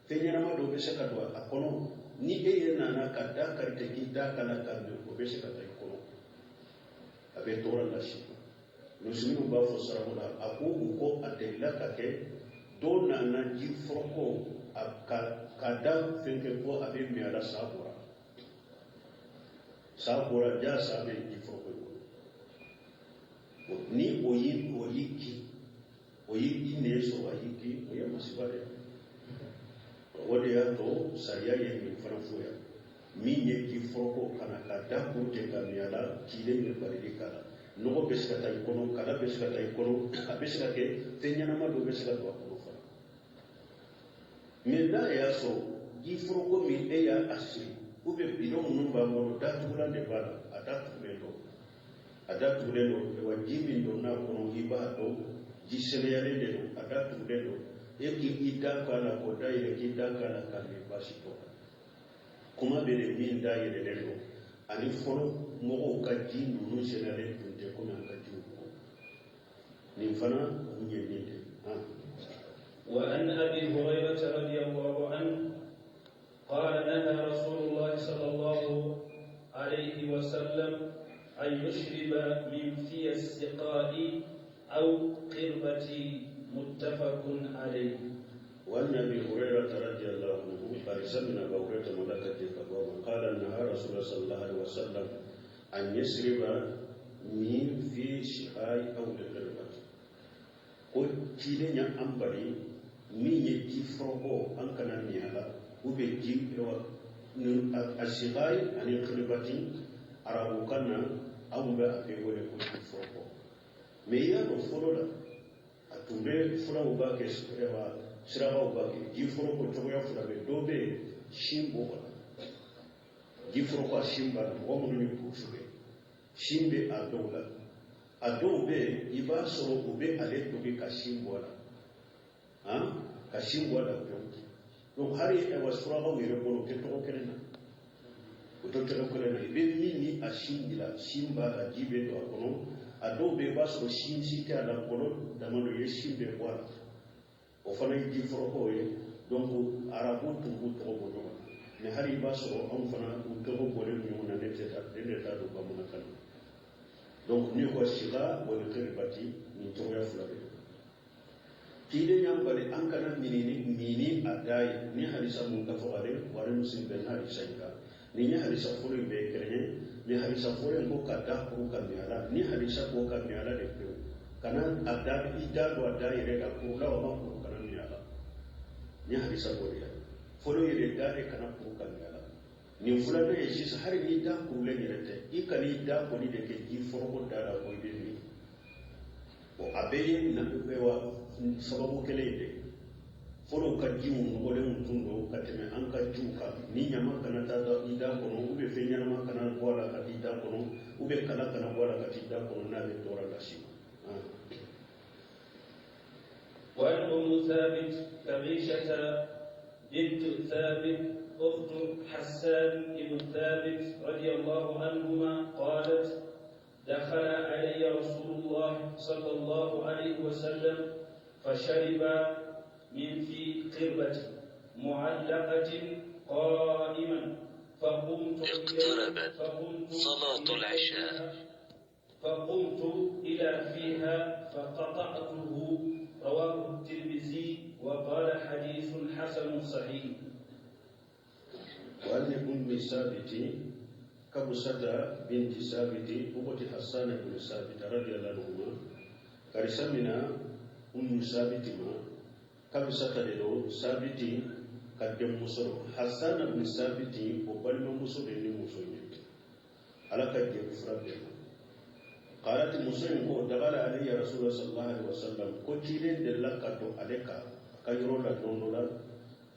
[SPEAKER 2] fɛn ɲɛnama dɔw bɛ se ka don a kɔnɔ. Ni e yɛrɛ nana ka da kari tɛ k'i da kala ka min, o bɛ se ka taa i kɔnɔ, a bɛ tɔɔrɔ lase. Musominw b'a fɔ sarabu la, a ko u ko a delila ka kɛ dɔw nana ji foroko ka da fɛn kɛ ko a bɛ min a la, sa bɔra. Sa bɔra, ja sa bɛ ji foroko in kɔnɔ. Ni o y'i kin, o y'i nɛn sɔrɔ, a y'i kin, o ye masiba de ye. o de y'a to sariya ye nin fana fɔ yan min ye ji foroko kana ka da kuru ten ka min a la ciden ye balili k'a la nɔgɔ bɛ se ka taa i kɔnɔ kala bɛ se ka taa i kɔnɔ a bɛ se ka kɛ fɛn ɲɛnama dɔ bɛ se ka don a kɔnɔ fana mais n'a y'a sɔrɔ ji foroko min e y'a siri ou bien bidɔn minnu b'an bolo datugulan de b'a la a datugulen don a datugulen don wa ji min donna a kɔnɔ i b'a dɔn ji sɛnɛyalen de don a datugulen don e k'i da k'a la k'o da yɛlɛ k'i da k'a la k'a min baasi t'o la kuma bɛ de min da yɛlɛlen don ani fɔlɔ mɔgɔw ka ji ninnu sɛnɛyalen tun tɛ komi an ka jiw kɔ nin fana kun ye nin de ye.
[SPEAKER 1] وعن أبي هريرة رضي الله عنه قال نهى رسول الله صلى الله عليه وسلم أن يشرب من في السقاء أو قربة متفق عليه.
[SPEAKER 2] وعن أبي هريرة رضي الله عنه قال سمعنا أبا هريرة ملكة قال نهى رسول الله صلى الله عليه وسلم أن يشرب من في السقاء أو القربة. Ko ciden ya an bali min ye ji foroko an kana min a la ou bien ji a siqai ani qirbati arabukan na anw bɛ a bɛɛ wele ko ji foroko mais i y'a dɔn fɔlɔ la a tun bɛ furaw b'a kɛ sirabaw b'a kɛ ji foroko cogoya fila bɛ dɔw bɛ yen sin b'o la ji foroko a sin b'a la mɔgɔ minnu ye burusu kɛ sin bɛ a dɔw la a dɔw bɛ yen i b'a sɔrɔ u bɛ ale tobi ka sin bɔ a la han ka sin bɔ a la pewu donc hali ɛwà surakaw yɛrɛ bolo o tɛ tɔgɔ kelen na o tɛ tɔgɔ kelen na i bɛ min ni a sin bila sin b'a la ji bɛ don a kɔnɔ a dɔw bɛ yen i b'a sɔrɔ sin si tɛ a la kɔnɔ dama don i ye sin bɛɛ bɔ a la o fana ye ji foroko ye donc arabu tun b'u tɔgɔ bɔ ɲɔgɔn na mais hali i b'a sɔrɔ anw fana u tɔgɔ bɔlen ɲɔgɔn na ne tɛ taa ne de t'a dɔn bamanankan na donc n'i ko siga wali qirbati nin cogoya fila de don ciden y'an bali an kana mini a da ye ni hadisa mun ka fɔ ale wari muslim bɛ hadisa in kan ni ye hadisa fɔlɔ in bɛɛ ye kelen ye mais hadisa fɔlɔ in ko ka da kuru ka min a la ni hadisa ko ka min a la de pewu kana a da i da don a da yɛrɛ la kuru la o ma kuru kana min a la ni hadisa b'o de la fɔlɔ yɛrɛ da de kana kuru ka min a la nin filanan ye sisan hali n'i da kurulen yɛrɛ tɛ i kana i da kɔni de kɛ ji foroko da la ko i bɛ min bon a bɛɛ ye wa sababu kelen ye dɛ fɔlɔ ka jiw nɔgɔlenw tun don ka tɛmɛ an ka jiw kan ni ɲama kana taa i da kɔnɔ ou bien fɛn ɲɛnama kana bɔ a la ka t'i da kɔnɔ ou bien kala kana bɔ a la ka t'i da kɔnɔ n'a bɛ tɔɔrɔ lase ma.
[SPEAKER 1] وعن أم ثابت كبيشة بنت ثابت أخت حسان بن ثابت رضي الله عنهما قالت دخل علي رسول الله صلى الله عليه وسلم فشرب من في قربة معلقة قائما فقمت
[SPEAKER 3] اقتربت صلاة العشاء
[SPEAKER 1] فقمت إلى فيها فقطعته. رواه الترمذي وقال حديث حسن صحيح.
[SPEAKER 2] وعن أم ثابت كبسة بنت ثابت أخت حسان بن ثابت رضي الله عنهما كرسمنا أم ثابت ما كبسة لدو ثابت قدم مصر حسان بن ثابت وبلما مصر لمسلم على كجب فرد قالت مسلم ko دخل علي رسول الله صلى الله عليه وسلم ko ciden delila ka don ale kan ka yɔrɔ la don dɔ la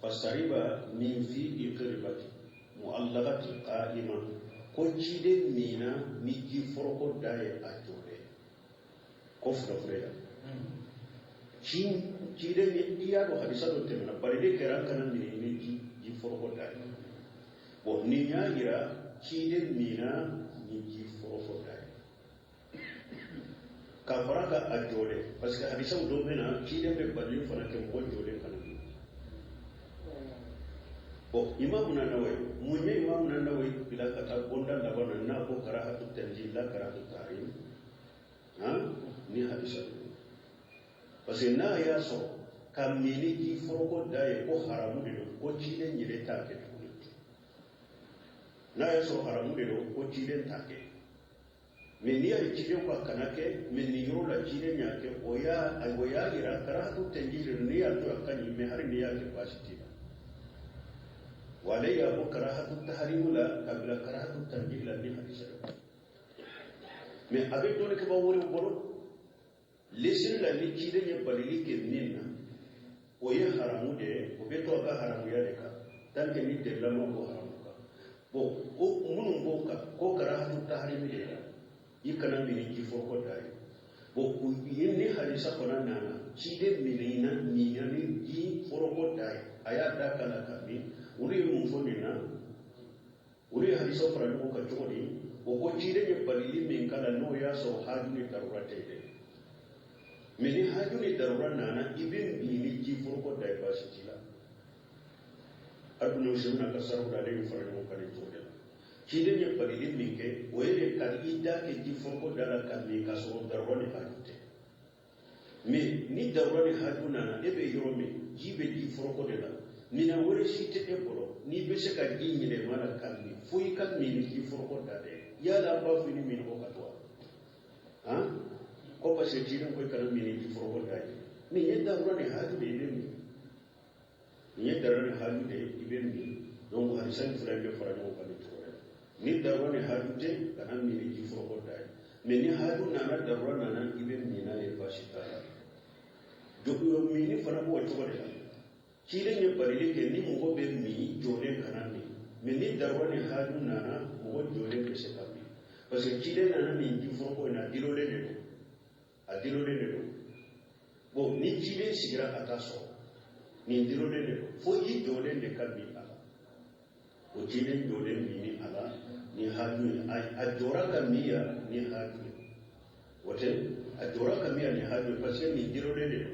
[SPEAKER 2] fasariba min fi iqribati mu'allaqati qa'ima ko ciden mina ni ji foroko da ye a jɔlen ko fura ya ciden ni i y'a dɔn hadisa dɔ tɛmɛna bari de kɛra kana minɛ ni ji foroko da ye bon nin y'a yira ciden mina ni ji foroko da ye ka fara ka a jɔlen parce que hadisaw dɔ bɛ na ciden bɛ balili fana kɛ mɔgɔ jɔlen kana min. Bon Imam Nawawi mun ye Imam Nawawi bila ka taa bonda laban na n'a ko karahatu tanzih la karahatu tahrim han ni hadisa don parce que n'a y'a sɔrɔ ka mini ji foroko da ye ko haramu de don ko ciden yɛrɛ t'a kɛ tuguni n'a y'a sɔrɔ haramu de don ko ciden t'a kɛ mais n'i y'a ye ciden ko a kana kɛ mais nin yɔrɔ la ciden y'a kɛ o y'a yira karahatu tanzih de don n'i y'a to a ka ɲi mais hali n'i y'a kɛ baasi t'i la. Wa ale y'a bɔ karahatu taharimu la ka bila karahatu tanjihi la ni hadisa ye. Mais a bɛ dɔnnikɛbaa wɛrɛw bolo, lesiri la ni ciden ye balili kɛ min na, o ye haramu de ye, o bɛ to a ka haramuya de kan tant que ni delila ma bɔ haramu kan. Bon, o minnu b'o kan ko karahatu taharimi de la, i kana min ji foroko da ye. Bon, ni hadisa fana nana ciden minɛna mina ni ji foroko da ye, a y'a da kan na ka min, olu ye mun fɔ nin na? Olu ye hadisa fara ɲɔgɔn kan cogo di? O ko ciden ye balili min k'a la, n'o y'a sɔrɔ haju ni darura tɛ dɛ. Mais ni haju ni darura nana, i bɛ min ni ji foroko da ye, baasi t'i la. Hali n'o sɛbɛnna ka saraw la, ale y'u fara ɲɔgɔn kan nin cogo de la. Ciden ye balili min kɛ, o ye de ka i da kɛ ji foroko da la ka min ka sɔrɔ darura ni haju tɛ. Mais ni darura ni haju nana, e bɛ yɔrɔ min, ji bɛ ji foroko de la, minɛn wɛrɛ si tɛ e bolo n'i bɛ se ka ji yɛlɛma la ka min, fo i ka min ni ji foroko da dɛ. Yala an b'a fɔ i ni minɔgɔ ka to wa? Han, ko parce que ciden ko i kana min ni ji foroko da ye. Nin ye darura ni haju de ye, i bɛ min. Nin ye darura ni haju de ye, i bɛ min. Donc hadisa in fila in bɛ fara ɲɔgɔn kan nin cogo de la. Ni darura ni haju tɛ, kana min ni ji foroko da ye. Mais ni haju nana, darura nana, i bɛ min n'a ye, baasi t'a la. Minni fana b'o cogo de la. Ciden ye balili kɛ ni mɔgɔ bɛ min jɔlen kana min. Mais ni darura ni haju nana, mɔgɔ jɔlen bɛ se ka min. Parce que ciden nana nin ji foroko in na, a dilolen de don. A dilolen de don. Bon, ni ciden sigira, a t'a sɔrɔ. Nin dilolen de don. Fo i jɔlen de ka min a la. O ciden jɔlen min a la ni haju ye. A jɔra ka min yan ni haju ye. O tɛ, a jɔra ka min yan ni haju ye parce que nin dilolen de don.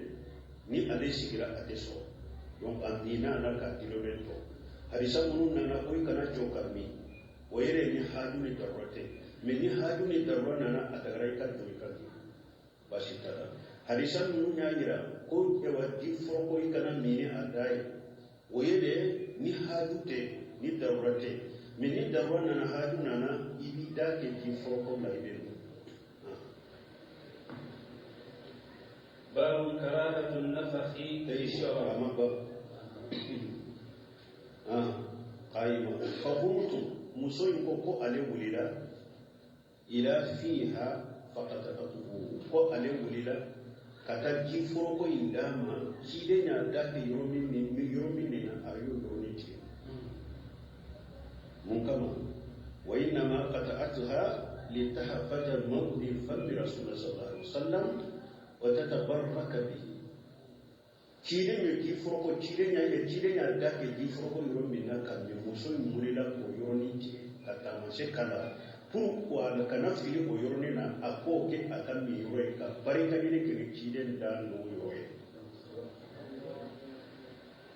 [SPEAKER 2] Ni ale sigira, a tɛ sɔrɔ. Donc a minna a la k'a dilolen to. Hadisa minnu nana ko i kana jɔ ka min, o yɛrɛ ni haju ni darura tɛ. Mais ni haju ni darura nana, a dagara i ka jɔ i ka min, baasi t'a la. Hadisa ninnu y'a yira ko ayiwa, ji foroko i kana min ni a da ye, o ye de ni haju tɛ, ni darura tɛ. Mais ni darura nana, haju nana, i b'i da kɛ ji foroko la, i bɛ min.
[SPEAKER 1] باب كراهة النفخ في الشراب.
[SPEAKER 2] قائمة فقمت, muso in ko ko ale wulila, إلى فيها فقطعته, ko ale wulila ka taa ji foroko in d'a ma. Ciden y'a da kɛ yɔrɔ min ni yɔrɔ min na, a y'o yɔrɔnin tigɛ. Mun kama? وإنما قطعتها لتحفظ موضع فم رسول الله صلى الله عليه وسلم وتتبرك به. Ciden ye ji foroko, ciden y'a ye, ciden y'a da kɛ ji foroko yɔrɔ min na ka min, muso in wulila k'o yɔrɔnin tigɛ ka taamasiyɛn k'a la pour a kana fili o yɔrɔnin na, a k'o kɛ a ka min yɔrɔ ye, ka barika ɲini kɛ ni ciden da n'o yɔrɔ ye.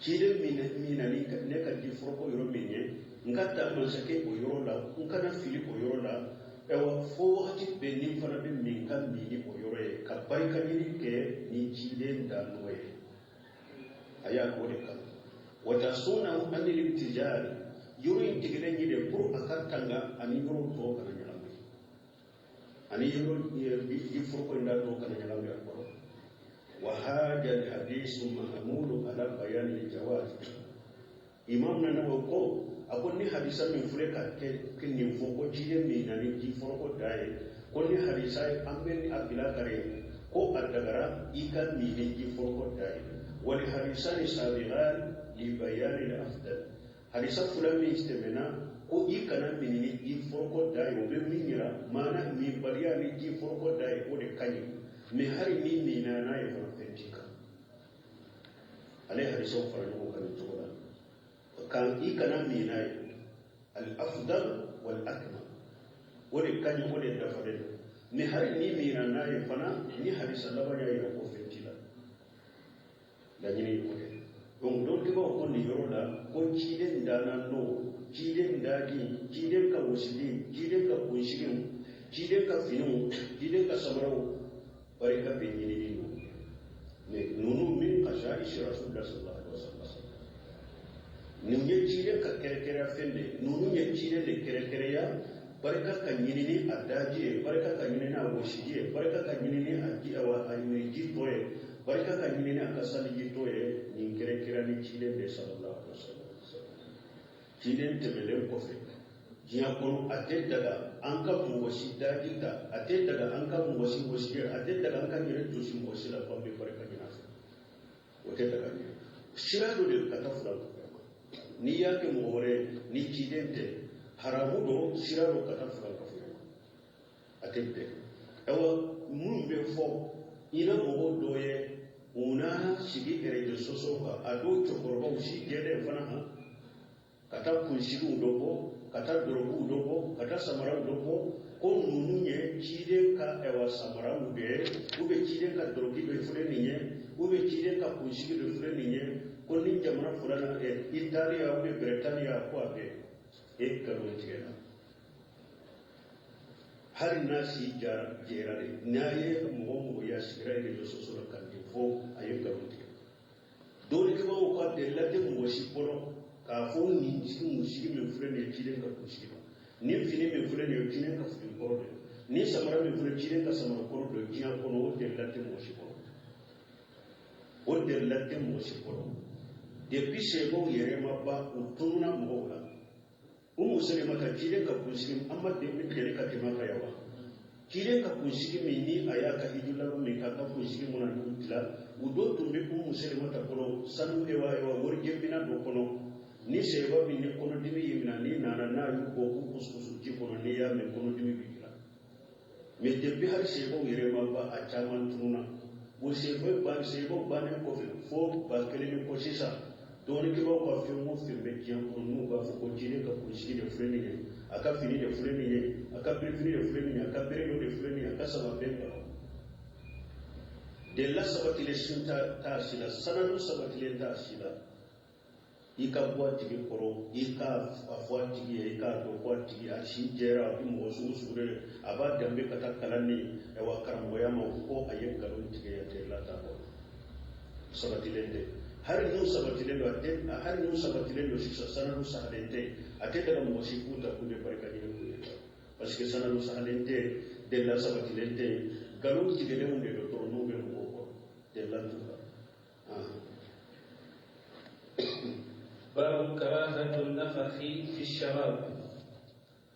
[SPEAKER 2] Ciden min na ni ne ka ji foroko yɔrɔ min ye, n ka taamasiyɛn kɛ o yɔrɔ la, n kana fili o yɔrɔ la. Ayiwa, fo wagati bɛɛ ni n fana bɛ min ka min ni o yɔrɔ ye, ka barika ɲini kɛ ni ciden da n'o ye. A y'a k'o de kama. وتصونه عن الابتذال, yɔrɔ in tigɛlen ye de pour a ka tanga ani yɔrɔ tɔw kana ɲagami, ani yɔrɔ ji foroko in da tɔw kana ɲagami a kɔrɔ. وهذا الحديث محمول على بيان الجواز. Imam nana o ko a ko ni hadisa min filɛ ka kɛ nin fɔ ko ciden min na ni ji foroko da ye, ko ni hadisa ye, an bɛ a bila kare ko a dagara i ka min ni ji foroko da ye. والحديثان سابقان لبيان الأفضل. Hadisa fila min tɛmɛna ko i kana min ni ji foroko da ye, o bɛ min yira maana minbaliya ni ji foroko da ye, o de ka ɲi. Mais hali ni minna n'a ye fana, fɛn t'i kan. Ale ye hadisaw fara ɲɔgɔn kan nin cogo la kan i kana min n'a ye, الأفضل والأكمل, o de ka ɲi, o de dafalen don. Mais hali ni minna n'a ye fana, ni hadisa laban y'a yira ko fɛn t'i la, laɲini ye o de. Donc dɔnnikɛbaaw ko nin yɔrɔ la ko ciden danna n'o ciden daji, ciden ka wɔsili, ciden ka kunsigiw, ciden ka finiw, ciden ka samaraw, barika bɛ ɲinini don. Mais ninnu من خصائص رسول الله صلى الله عليه وسلم, nin ye ciden ka kɛrɛkɛrɛya fɛn de ye. Ninnu ye ciden de kɛrɛkɛrɛya, barika ka ɲini ni a daji ye, barika ka ɲini ni a wɔsiji ye, barika ka ɲini ni a ji, awa, a ji tɔ ye, barika ka ɲini ni a ka saniji tɔ ye. Nin kɛrɛkɛrɛya ni ciden de صلى الله عليه وسلم. Ciden tɛmɛlen kɔfɛ diɲɛ kɔnɔ, a tɛ daga an ka mɔgɔ si daji ta, a tɛ daga an ka mɔgɔ si gosi, a tɛ daga an ka yɛrɛ josi mɔgɔ si la fo an bɛ barika ɲini a fɛ. O tɛ daga ɲɛ. Sira dɔ de ka taa fila ma. N'i y'a kɛ mɔgɔ wɛrɛ ni ciden tɛ, haramu don, sira dɔ ka taa fila ka fila ma, a tɛ bɛn. Ayiwa, minnu bɛ fɔ i na mɔgɔw dɔ ye, u n'a sigi réseaux sociaux kan, a dɔw cɛkɔrɔbaw si jɛlen fana han, ka taa kunsigiw dɔ bɔ, ka taa dɔrɔguw dɔ bɔ, ka taa samaraw dɔ bɔ, ko ninnu ye ciden ka ɛwà samaraw de ye, ou bien ciden ka dɔrɔgi dɔ filɛ nin ye, ou bien ciden ka kunsigi dɔ filɛ nin ye, ko ni jamana fila na Italiya ou bien Britaniya, ko a bɛ e nkalon tigɛ la. Hali n'a si jɛra de, n'a ye mɔgɔ o mɔgɔ ya sigira réseaux sociaux la ka nin fɔ, a ye nkalon tigɛ. Dɔnnikɛbaaw ka delila tɛ mɔgɔ si kɔnɔ k'a fɔ nin kunsigi min filɛ nin ye ciden ka kunsigi ma, nin fini min filɛ nin ye ciden ka fini kɔrɔ de, nin samara min filɛ ciden ka samara kɔrɔ de, diɲɛ kɔnɔ o delila tɛ mɔgɔ si kɔnɔ, o delila tɛ mɔgɔ si kɔnɔ. Depuis sebaw yɛrɛ ma ban, u tununa mɔgɔw la. Umu Selima ka ciden ka kunsigi, an ma deli ka tɛmɛ a kan yan wa? Ciden ka kunsigi min ni a y'a ka hiju laban min k'a ka kunsigi mun na n'u dilan, u dɔ tun bɛ Umu Selima ta kɔnɔ sanu ewa ewa warijɛmina dɔ kɔnɔ. Ni seba min ni kɔnɔdimi y'i minɛ, n'i nana n'a y'u bɔ k'u kusukusu ji kɔnɔ, n'i y'a mɛn kɔnɔdimi b'i la. Mais depuis hali sebaw yɛrɛ ma ban, a caman tununa. O sebaw bannen kɔfɛ fo 1000 ni kɔ sisan, dɔnnikɛlaw ka fɛn o fɛn bɛ diɲɛ kɔnɔ n'u b'a fɔ ko ciden ka kunsigi de filɛ nin ye, a ka fini de filɛ nin ye, a ka birifini de filɛ nin ye, a ka bere dɔ de filɛ nin ye, a ka sama bɛɛ kɔnɔ, delila sabatilen sin t'a si la, sanadu sabatilen t'a si la. I ka bɔ a tigi kɔrɔ, i ka a fɔ a tigi ye, i k'a dɔn ko a tigi a si jɛra, a bɛ mɔgɔ sugu sugu de, a b'a danbe ka taa kalan ni ɛwà karamɔgɔya ma, ko a ye nkalon tigɛ, a delila t'a kɔrɔ, sabatilen tɛ. Hali n'u sabatilen don, a tɛ, hali n'u sabatilen don sisan, sanadu sahalen tɛ, a tɛ daga mɔgɔ si k'u ta k'u bɛ barika ɲini k'u ye, parce que sanadu sahalen tɛ, delila sabatilen tɛ, nkalon tigɛlenw de don dɔrɔn n'u bɛ mɔgɔw kɔrɔ, delila t'u la.
[SPEAKER 1] باب كراهة النفخ في الشراب.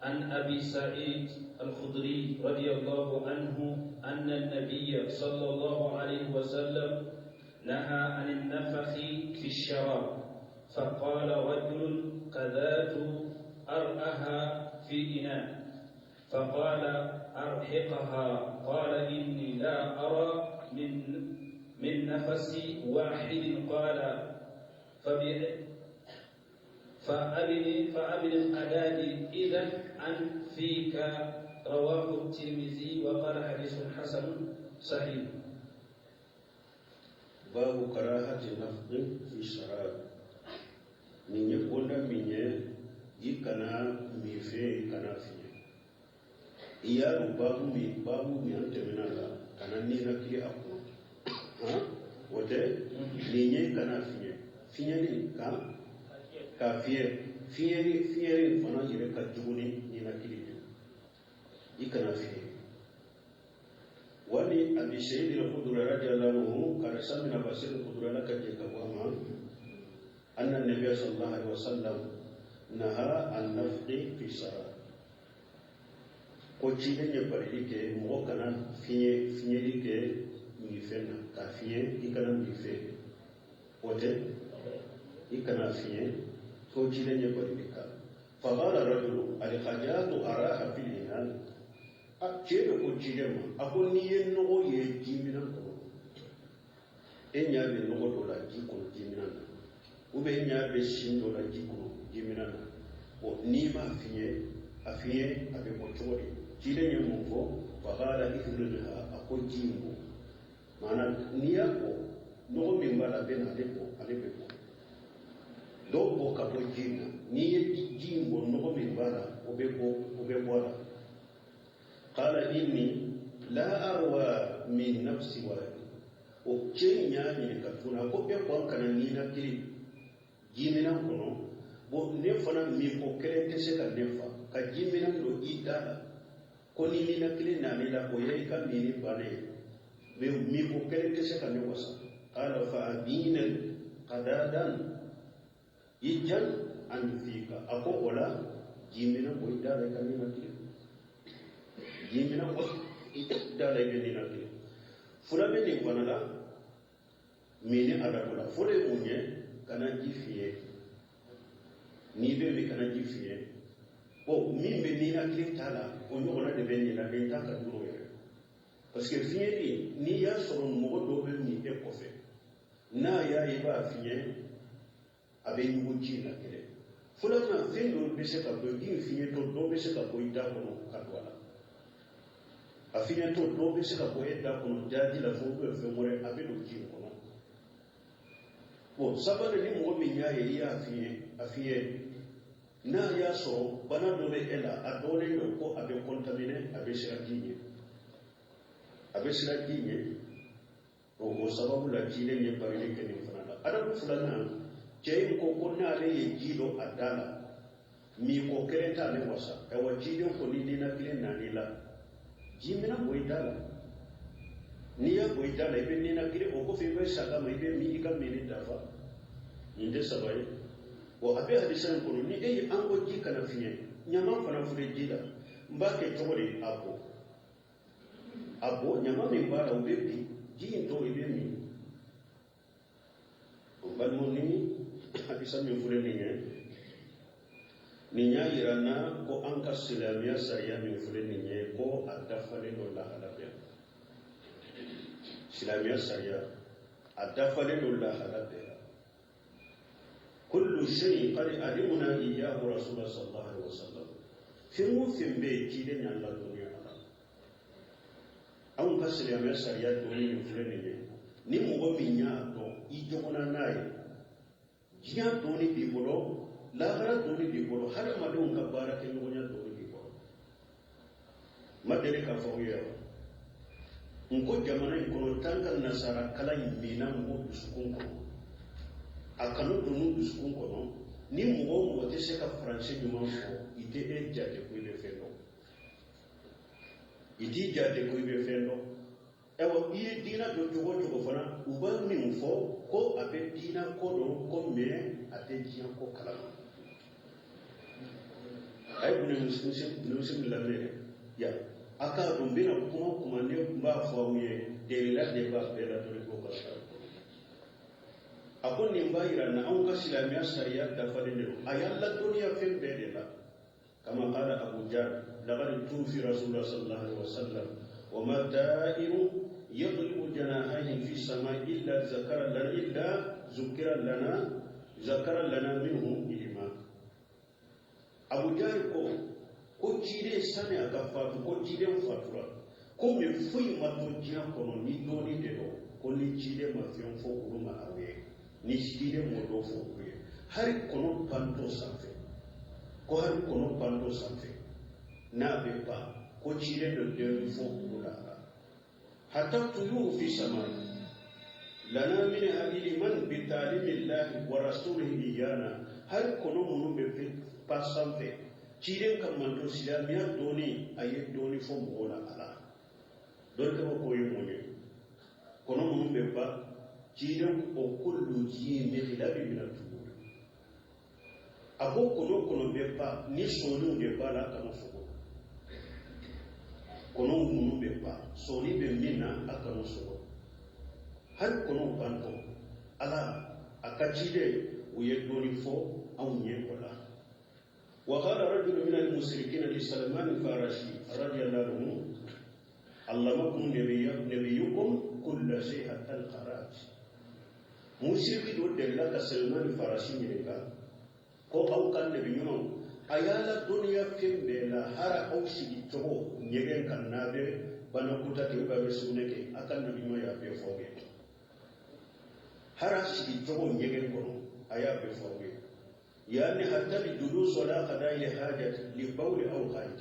[SPEAKER 1] عن أبي سعيد الخدري رضي الله عنه أن النبي صلى الله عليه وسلم نهى عن النفخ في الشراب، فقال رجل قذات أرأها في إناء، فقال أرحقها، قال إني لا أرى من نفس واحد، قال فأبن القداد إذا عن فيك. رواه الترمذي وقال حديث حسن صحيح.
[SPEAKER 2] باب كراهة النفخ في الشراب. Nin ye bonda min ye, i kana min fɛn, i kana fiɲɛ. I y'a dɔn babu min an tɛmɛna la, kana ninakili a kɔnɔ han, o tɛ. Nin ye kana fiɲɛ, fiɲɛli kan k'a fiyɛ, fiɲɛli fana yɛrɛ ka jugu ni ninakili ye, i kana fiɲɛ. Wani Abi Sayyid al-Khudri radiyallahu anhu, karisa min Abi Sayyid al-Khudri, ala ka jɛ ka bɔ a ma, anna nabiyya sallallahu alaihi wasallam naha an nafqi fi sharab, ko ciden ye balili kɛ mɔgɔ kana fiɲɛ, fiɲɛli kɛ minfɛn na, k'a fiɲɛ, i kana minfɛn, o tɛ, i kana fiɲɛ, ko ciden ye balili kɛ. Faqala rajulu alhajatu araha fil inan. A cɛ de ko ciden ma, a ko n'i ye nɔgɔ ye jiminɛn kɔnɔ, e ɲɛ bɛ nɔgɔ dɔ la ji kɔnɔ jiminɛn na, ou bien e ɲɛ bɛ sin dɔ la ji kɔnɔ jiminɛn na, bon n'i m'a fiɲɛ, a fiɲɛ a bɛ bɔ cogo di? Ciden ye mun fɔ? Faqala ifridha, a ko ji in bɔ, maana n'i y'a bɔ, nɔgɔ min b'a la a bɛ na ale bɔ, ale bɛ bɔ dɔw bɔ ka bɔ ji in na. N'i ye ji in bɔ, nɔgɔ min b'a la o bɛ bɔ, o bɛ bɔ a la. Qala inni la arwa min nafsi waladi. O cɛ in y'a ɲininka tuguni, a ko e ko an kana ninakili jiminɛn kɔnɔ, bon ne fana min ko kelen tɛ se ka ne fa ka jiminɛn don i da la, ko ni ninakili nan'i la, o ye i ka minni bannen ye, mais min ko kelen tɛ se ka ne wasa. Qala fa abina qadadan i jan an fika. A ko o la jimina bɔ i da la i ka ninakili, jimina bɔ i da la i bɛ ninakili. Fula bɛ nin fana la minni adabu la. Fɔlɔ ye mun ye? Kana ji fiɲɛ. N'i bɛ min, kana ji fiɲɛ. Bon, min bɛ ninakili ta la, o ɲɔgɔnna de bɛ nin la, nin ta ka jugu yɛrɛ, parce que fiɲɛli, n'i y'a sɔrɔ mɔgɔ dɔw bɛ min e kɔfɛ, n'a y'a ye i b'a fiɲɛ, a bɛ ɲugu ji la kelen. Filanan, fɛn dɔ bɛ se ka bɔ ji in fiɲɛtɔ, dɔ bɛ se ka bɔ i da kɔnɔ ka don a la. A fiɲɛtɔ, dɔ bɛ se ka bɔ e da kɔnɔ daji la fo bɛ fɛn wɛrɛ, a bɛ don ji in kɔnɔ. Bon, sabanan, ni mɔgɔ min y'a ye i y'a fiɲɛ, a fiɲɛ, n'a y'a sɔrɔ bana dɔ bɛ e la, a dɔnnen don ko a bɛ contaminer, a bɛ siran ji ɲɛ, a bɛ siran ji ɲɛ. O sababu la, ciden ye barili kɛ nin fana la. Adabu filanan, cɛ in ko ko n'ale ye ji dɔ a da la, min ko kelen t'ale wasa. Ayiwa, ciden ko ni ninakili nan'i la, ji mina bɔ i da la. N'i y'a bɔ i da la, i bɛ ninakili, o kɔfɛ i bɛ saga ma, i bɛ min, i ka minni dafa. Nin tɛ saba ye wa? A bɛ hadisa in kɔnɔ, ni e ye an ko ji kana fiɲɛ, ɲama fana filɛ ji la, n b'a kɛ cogo di? A bɔ, a bɔ, ɲama min b'a la, o bɛ bin, ji in tɔ i bɛ min. O balimaw, ni hadisa min filɛ nin ye, nin y'a yira n na ko an ka silamɛya sariya min filɛ nin ye, ko a dafalen don lahala bɛɛ la. Silamɛya sariya, a dafalen don lahala bɛɛ la. Kullu shay qad alimna iyyahu rasulullah sallallahu alaihi wasallam. Fɛn o fɛn bɛ yen, ciden y'an ladɔnniya a la. Anw ka silamɛya sariya dɔnni min filɛ nin ye, ni mɔgɔ min y'a dɔn, i jɔgɔnna n'a ye, diɲɛ dɔnni b'i bolo, lahara dɔnni b'i bolo, hadamadenw ka baara kɛ ɲɔgɔnya dɔnni b'i bolo. N ma deli k'a fɔ aw ye wa? N ko jamana in kɔnɔ, tant que nasara kalan in minna mɔgɔw dusukun kɔnɔ, a kanu donn'u dusukun kɔnɔ, ni mɔgɔ o mɔgɔ tɛ se ka faransɛ ɲuman fɔ, i tɛ e jate ko i bɛ fɛn dɔn, i t'i jate ko i bɛ fɛn dɔn. Ayiwa, i ye diinɛ dɔn cogo o cogo fana, u b'a min fɔ ko a bɛ diinɛ ko dɔn ko, mais a tɛ diɲɛ ko kalama. A ye bunɛmuso lamɛn ya, a k'a dɔn n bɛna kuma o kuma, ne b'a fɔ aw ye, delila de b'a bɛɛ la dɔrɔn ko ka sara. A ko nin b'a yira na anw ka silamɛya sariya dafalen de don, a y'an ladɔnniya fɛn bɛɛ de la. Kama qala Abu Jar, laqad tufi rasulullah sallallahu alaihi wasallam wa ma ta'iru yadribu janahihi fi sama illa zakara lana, illa zukira lana, zakara lana minhu ilma. Abu Jar ko ciden, sani a ka fatu, ko ciden fatura ko min foyi ma to diɲɛ kɔnɔ ni dɔɔni de don, ko ni ciden ma fɛn fɔ olu ma aw ye, ni ciden m'o dɔ fɔ olu ye. Hali kɔnɔ pantɔ sanfɛ, ko hali kɔnɔ pantɔ sanfɛ n'a bɛ ban, ko ciden dɔ dɔɔni fɔ olu la. Hatta tuyuru fi sama lana minha ilman bi ta'limillahi wa rasulihi iyana. Hali kɔnɔ minnu bɛ pa sanfɛ, ciden ka manto silamɛya dɔɔni, a ye dɔɔni fɔ mɔgɔw la a la. Dɔnnikɛlaw k'o ye mun ye? Kɔnɔ minnu bɛ ba, ciden ko kullu zi mihlabi min at-tuyur. A ko kɔnɔ kɔnɔ bɛ ba, ni sɔniw de b'a la, a kana sogo. Kɔnɔw minnu bɛ ba, sɔni bɛ min na, a kana sogo. Hali kɔnɔw bantɔ, Ala a ka ciden, u ye dɔɔni fɔ anw ye o la. وقال رجل من المشركين لسلمان الفارسي رضي الله عنه: علمكم نبيكم كل شيء حتى الخراج. Musiriki dɔ delila ka Salman Farasi ɲininka ko aw ka nabi ɲuman, a y'a la dɔnniya fɛn bɛɛ la, hara aw sigi cogo ɲɛgɛn kan, n'a bɛ banakuta kɛ, a bɛ sugunɛ kɛ, a ka nabi ɲuman y'a bɛɛ fɔ aw ye. Hara sigi cogo ɲɛgɛn kɔnɔ, a y'a bɛɛ fɔ aw ye. Yani hatta bi julus la qada'i hajat li bawli aw ghaid.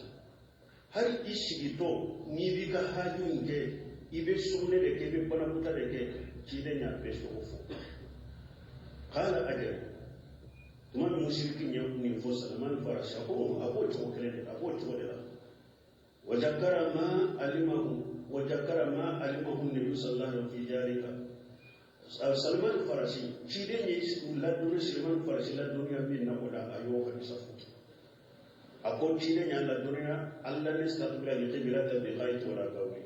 [SPEAKER 2] Hali i sigitɔ, n'i b'i ka haju in kɛ, i bɛ sugunɛ de kɛ, i bɛ banakuta de kɛ, ciden y'a bɛɛ sogo fɔ. Qala ajal. Tuma min musiriki ye nin fɔ Salman Farasi, a ko a b'o cogo kelen de la, a b'o cogo de la. Wa zakara ma alimahu nabi sallallahu alaihi wa fi dhalika. Salman Farasi ciden ye ladonni Salman Farasi ladonniya min na o la a y'o hadisa fɔ a ko ciden y'an ladonniya alla nastaqbila al-qiblata bi ghayt wala gawli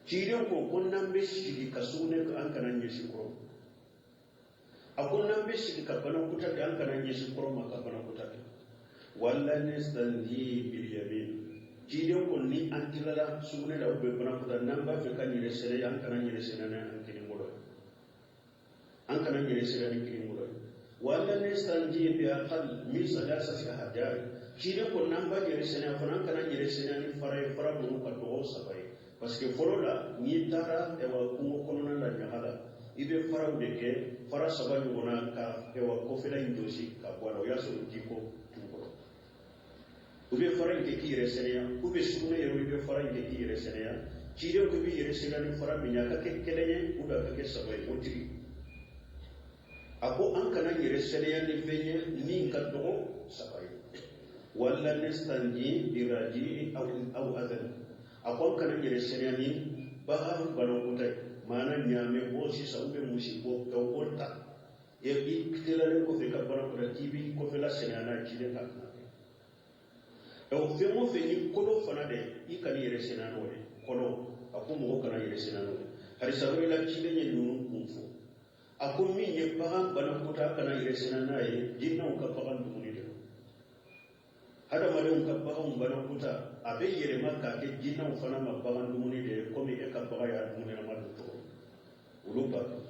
[SPEAKER 2] ciden ko ko n'an bɛ sigi ka sugunɛ kɛ an kana ɲɛsin kɔrɔn a ko n'an bɛ sigi ka banakuta kɛ an kana ɲɛsin kɔrɔn ma ka banakuta kɛ wala nastanji bil yamin ciden ko ni an tilala sugunɛ la u bɛ banakuta n'an b'a fɛ ka yɛrɛ sɛnɛ an kana yɛrɛ sɛnɛ ni an kinin bolo ye an kana yɛrɛ sɛnɛ ni kinin bolo ye wala nastanji bi aqal min salasati ahjar ciden ko n'an b'a yɛrɛ sɛnɛ fana an kana yɛrɛ sɛnɛ ni fara ye fara minnu ka dɔgɔ saba ye parce que fɔlɔ la n'i taara ɛwà kungo kɔnɔna la ɲaga la i bɛ faraw de kɛ fara saba ɲɔgɔnna ka ɛwà kɔfɛla in jɔsi ka bɔ a la o y'a sɔrɔ ji ko t'u kɔrɔ u bɛ fara in kɛ k'i yɛrɛ sɛnɛya u bɛ sugunɛ yɛrɛ i bɛ fara in kɛ k'i yɛrɛ sɛnɛya ciden ko i bɛ yɛrɛ sɛnɛya ni fara min ye a ka kɛ kelen ye ou bien a ka kɛ saba ye o tigi a ko an kana yɛrɛ sɛnɛya ni fɛn ye min ka dɔgɔ saba ye wala nastanji biraji aw adan a ko an kana yɛrɛ sɛnɛya ni bagan banakuta ye maana ɲaamɛ bɔ sisan ou bien misi bɔ ka o ta i tilalen kɔfɛ ka banakuta k'i b'i kɔfɛla sɛnɛya n'a ye ciden ka kana kɛ o fɛn o fɛn ni kolo fana dɛ i kana yɛrɛ sɛnɛya n'o ye kolo a ko mɔgɔ kana yɛrɛ sɛnɛya n'o ye hadisa wɛrɛ la ciden ye ninnu kun fɔ a ko min ye bagan banakuta kana yɛrɛ sɛnɛya n'a ye jinɛw ka bagan dumuni de don hadamadenw ka baganw banakuta a bɛ yɛlɛma k'a kɛ jinɛw fana ma bagan dumuni de ye komi e ka bagan y'a dumunilama don cogo olu b'a dun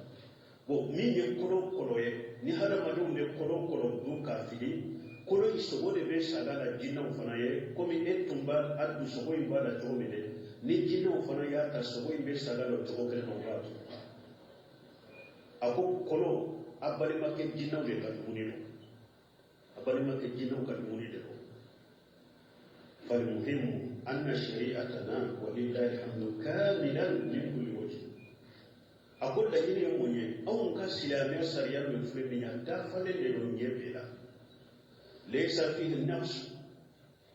[SPEAKER 2] bon min ye kolo kɔlɔ ye ni hadamadenw bɛ kolo kɔlɔ dun k'a fili kolo in sogo de bɛ saga la jinɛw fana ye komi e tun b'a a dun sogo in b'a la cogo min dɛ ni jinɛw fana y'a ta sogo in bɛ saga la o cogo kelen na u b'a dun a ko kolo a balimakɛ jinɛw de ka dumuni don a balimakɛ jinɛw ka dumuni de don فالمهم أن شريعتنا ولله الحمد كاملا من كل وجه a ko laɲini ye mun ye anw ka silamɛya sariya min filɛ nin ye a dafalen de don ɲɛ bɛɛ la laysa fihi naqs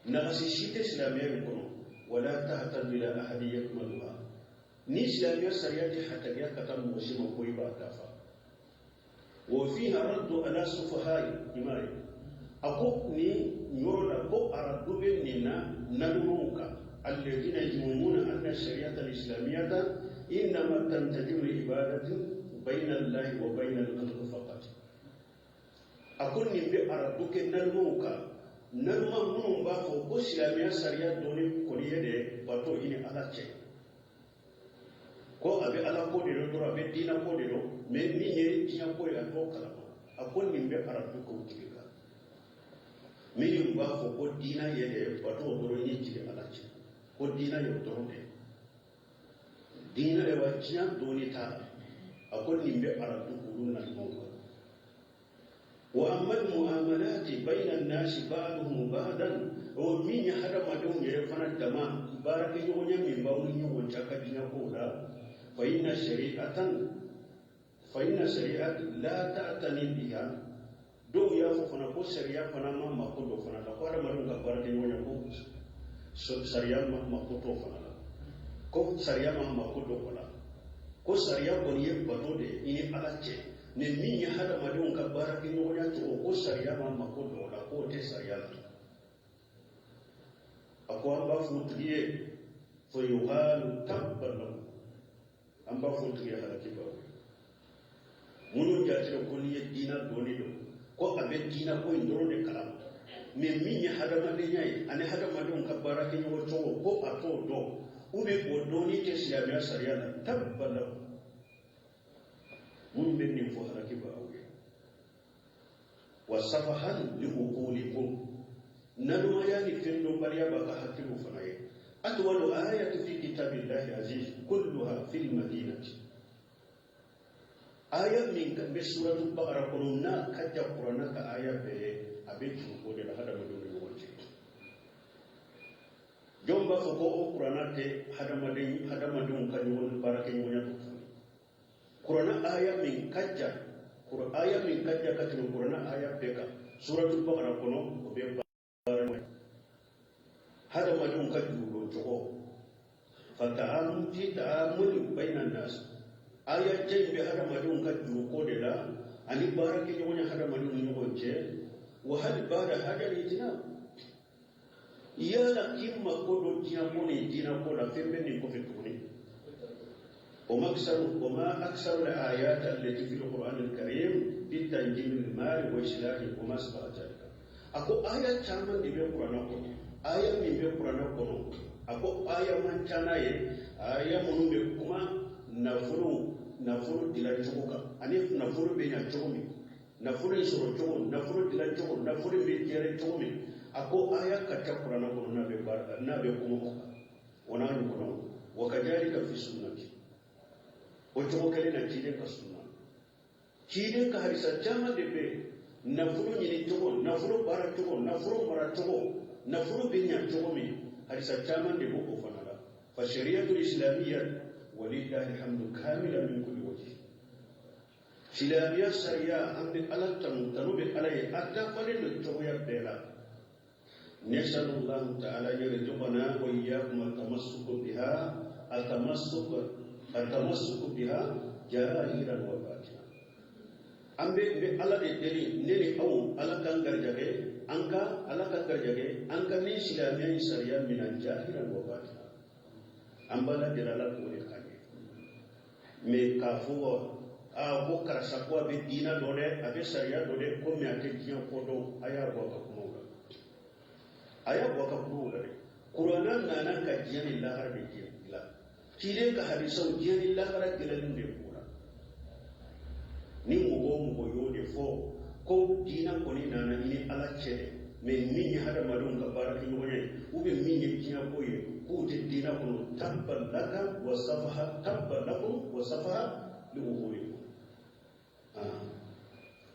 [SPEAKER 2] nagasi si tɛ silamɛya in kɔnɔ wala tahtaju ila ahadi yakmaluha ni silamɛya sariya tɛ hatagiya ka taa mɔgɔ si ma ko i b'a dafa wa fiha raddu ala sufahai i m'a ye a ko nin yɔrɔ la ko aradu bɛ nin na nalumaw kan alladina yazumuna anna shari'ata al-islamiyata innama tantajimu ibadatu bayna allahi wa bayna al-khalqi faqat a ko nin bɛ aradu kɛ nalumaw kan naluma minnu b'a fɔ ko silamɛya sariya dɔnni kɔni ye de bato i ni ala cɛ ko a bɛ ala ko de dɔn dɔrɔn a bɛ diinɛ ko de dɔn mais min ye diɲɛ ko ye a t'o kalama a ko nin bɛ aradu kɛ o tigi kan minnu b'a fɔ ko diinɛ ye de bato dɔrɔn i ni jigi ala cɛ ko diinɛ ye o dɔrɔn de diinɛ de wa diɲɛ dɔnni t'a la a ko nin bɛ aradu olu nalumaw kan wa amma almuamalati bayna annasi ba'duhum ba'dan o min ye hadamadenw yɛrɛ fana dama baarakɛɲɔgɔnya min b'aw ni ɲɔgɔn cɛ ka diɲɛ kow la fa inna shari'atan fa inna shari'at la ta'tani biha dɔw y'a fɔ fana ko sariya fana ma mako dɔ fana la ko hadamadenw ka baarakɛɲɔgɔnya ko sariya ma mako t'o fana la ko sariya ma mako dɔ o la ko sariya kɔni ye bato de ye i ni ala cɛ ni min ye hadamadenw ka baarakɛɲɔgɔnya cogo ko sariya ma mako dɔ o la k'o tɛ sariya la a ko an b'a fɔ o tigi ye fa yuqalu tabban lahu an b'a fɔ o tigi ye halaki b'aw ye minnu jatera ko n'i ye diinɛ dɔɔni dɔn ko a bɛ diinɛ ko in dɔrɔn de kalama mais min ye hadamadenya ye ani hadamadenw ka baarakɛɲɔgɔn cogo ko a t'o dɔn ou bien o dɔnni tɛ silamɛya sariya la tabban lahu minnu bɛ nin fɔ halaki b'aw ye wa safahan li uqulikum nalumaya ni fɛn dɔnbaliya b'a ka hakiliw fana ye atwalu ayatu fi kitabillahi aziz kulluha fil madinati aya min bɛ suratu bakara kɔnɔ n'a ka jan kuranna ka aya bɛɛ ye a bɛ juruko de la hadamadenw ni ɲɔgɔn cɛ jɔn b'a fɔ ko o kuranna tɛ hadamaden hadamadenw ka ɲɔgɔn baarakɛɲɔgɔnya to fɔ kuranna aya min ka jan aya min ka jan ka tɛmɛ kuranna aya bɛɛ kan suratu bakara kɔnɔ o bɛ baara hadamadenw ka jurudon cogo fa ta'amul fi ta'amuli bayna nas Aya jan in bɛ hadamadenw ka juruko de la ani baarakɛɲɔgɔnya hadamadenw ni ɲɔgɔn cɛ. Wa hali baada hada litina, yala k'i mako don diɲɛ ko ni diinɛ ko la, fɛn bɛ nin kɔfɛ tuguni? وما أكثر الآيات التي في القرآن الكريم في تنجيم المال وإصلاحه وما سبق ذلك. A ko aya caman de bɛ kuranɛ kɔnɔ, aya min bɛ kuranɛ kɔnɔ, a ko aya man ca n'a ye, aya minnu bɛ kuma nafolo dilan cogo kan, ani nafolo bɛ ɲa cogo min, nafolo in sɔrɔ cogo, nafolo dilan cogo, nafolo bɛ gɛrɛ cogo min. A ko aya ka ca kuranɛ kɔnɔ n'a bɛ baara, n'a bɛ kuma o kan, o n'a ɲɔgɔnnaw. Wa kadhalika fi sunnati, o cogo kelen na ciden ka sunna, ciden ka hadisa caman de bɛ yen, nafolo ɲini cogo, nafolo baara cogo, nafolo mara cogo, nafolo bɛ ɲa cogo min, hadisa caman de b'o o fana la. Fa shari'atul islamiyya walillahi alhamdu kamila min kulli wajh. Silamɛya sariya, an bɛ Ala tanu, tanu bɛ Ala ye, a dafalen don cogoya bɛɛ la. نسأل الله تعالى يرزقنا وإياكم التمسك بها ظاهرا وباطنا. An bɛ Ala de deli, ne ni aw, Ala k'an garijɛgɛ, an ka Ala ka garijɛgɛ an ka ni silamɛya in sariya minɛ ظاهرا وباطنا. An b'Ala deli, Ala k'o de k'an ye. Mɛ k'a fɔ aa ko karisa ko a bɛ diinɛ dɔn dɛ, a bɛ sariya dɔn dɛ, komi a tɛ diɲɛ ko dɔn, a y'a bɔ a ka kumaw la, a y'a bɔ a ka kumaw la dɛ. Kuranɛ nana ka diɲɛ ni lahara de dilan, ciden ka hadisaw, diɲɛ ni lahara dilanni de b'o la. Ni mɔgɔ o mɔgɔ y'o de fɔ ko diinɛ kɔni nana i ni Ala cɛ dɛ, mɛ min ye hadamadenw ka baarakɛɲɔgɔnya ye, ou bien min ye diɲɛ ko ye, k'u tɛ diinɛ kɔnɔ, tabba laka wa safaha, tabba lakum wa safaha liwujuhikum.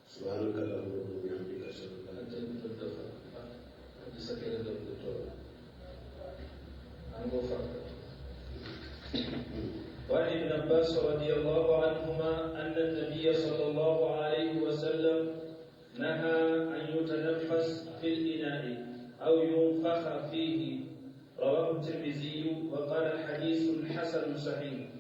[SPEAKER 2] سبحانك اللهم وبحمدك، اشهد ان لا اله الا انت.
[SPEAKER 1] Hadisa kelen dɔ bɛ tɔ an k'o fara. وعن ابن عباس رضي الله عنهما أن النبي صلى الله عليه وسلم نهى أن يتنفس في الإناء أو ينفخ فيه. رواه الترمذي وقال حديث حسن صحيح.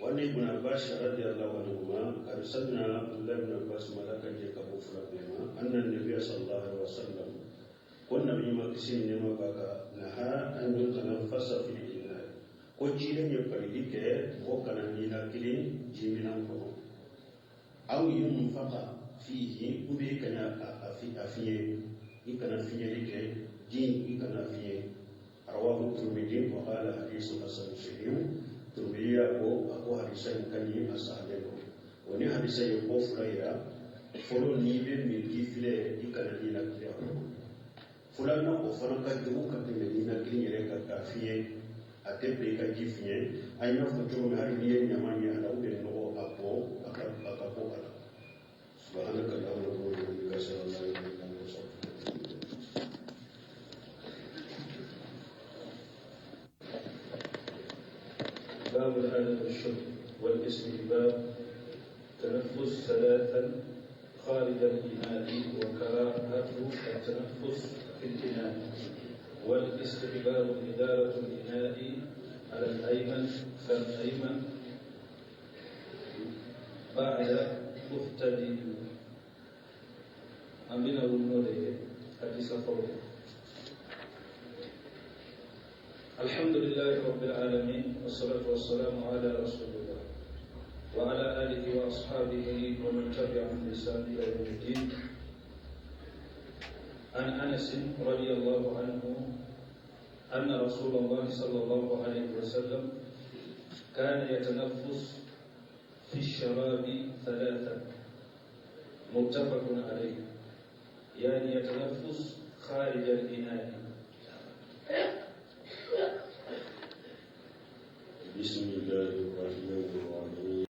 [SPEAKER 2] وعن ابن عباس رضي الله عنهما، أرسلنا عبد الله بن عباس ملكا جاكبو فربما، أن النبي صلى الله عليه وسلم، والنبي ما كسين نما بكا، نهى أن يتنفس في الإناء، ko ciden ye balili kɛ mɔgɔ kana ninakili jiminan kɔnɔ، أو ينفخ فيه, ou bien i kana a fiɲɛ, i kana fiɲɛli kɛ ji, i kana fiɲɛ. رواه الترمذي وقال حديث حسن صحيح. Turmidi y'a ko, a ko hadisa in ka ɲi, a sahalen don. O ni hadisa ye ko fila yira. Fɔlɔ, n'i bɛ min filɛ, i kana ninakili a kɔnɔ. Filanan, o fana ka jugu ka tɛmɛ ninakili yɛrɛ kan, k'a fiɲɛ. A tɛ bɛn i ka ji fiɲɛ. An y'a fɔ cogo min, hali n'i ye ɲama ye a la, ou bien nɔgɔ, a bɔ a ka bɔ a la. سبحانك اللهم وبحمدك، اشهد ان لا اله الا انت، استغفرك.
[SPEAKER 1] باب الآداب الشرب والاستحباب تنفس ثلاثا خارج الإناء، وكراهة التنفس في الإناء، والاستحباب إدارة الإناء على الأيمن فالأيمن بعد مفتدئ. أمين ونوره حديث فوق. الحمد لله رب العالمين، والصلاة والسلام على رسول الله وعلى آله وأصحابه ومن تبعهم بإحسان إلى يوم الدين. عن أنس رضي الله عنه أن رسول الله صلى الله عليه وسلم كان يتنفس في الشراب ثلاثا. متفق عليه، يعني يتنفس خارج الإناء.
[SPEAKER 2] بسم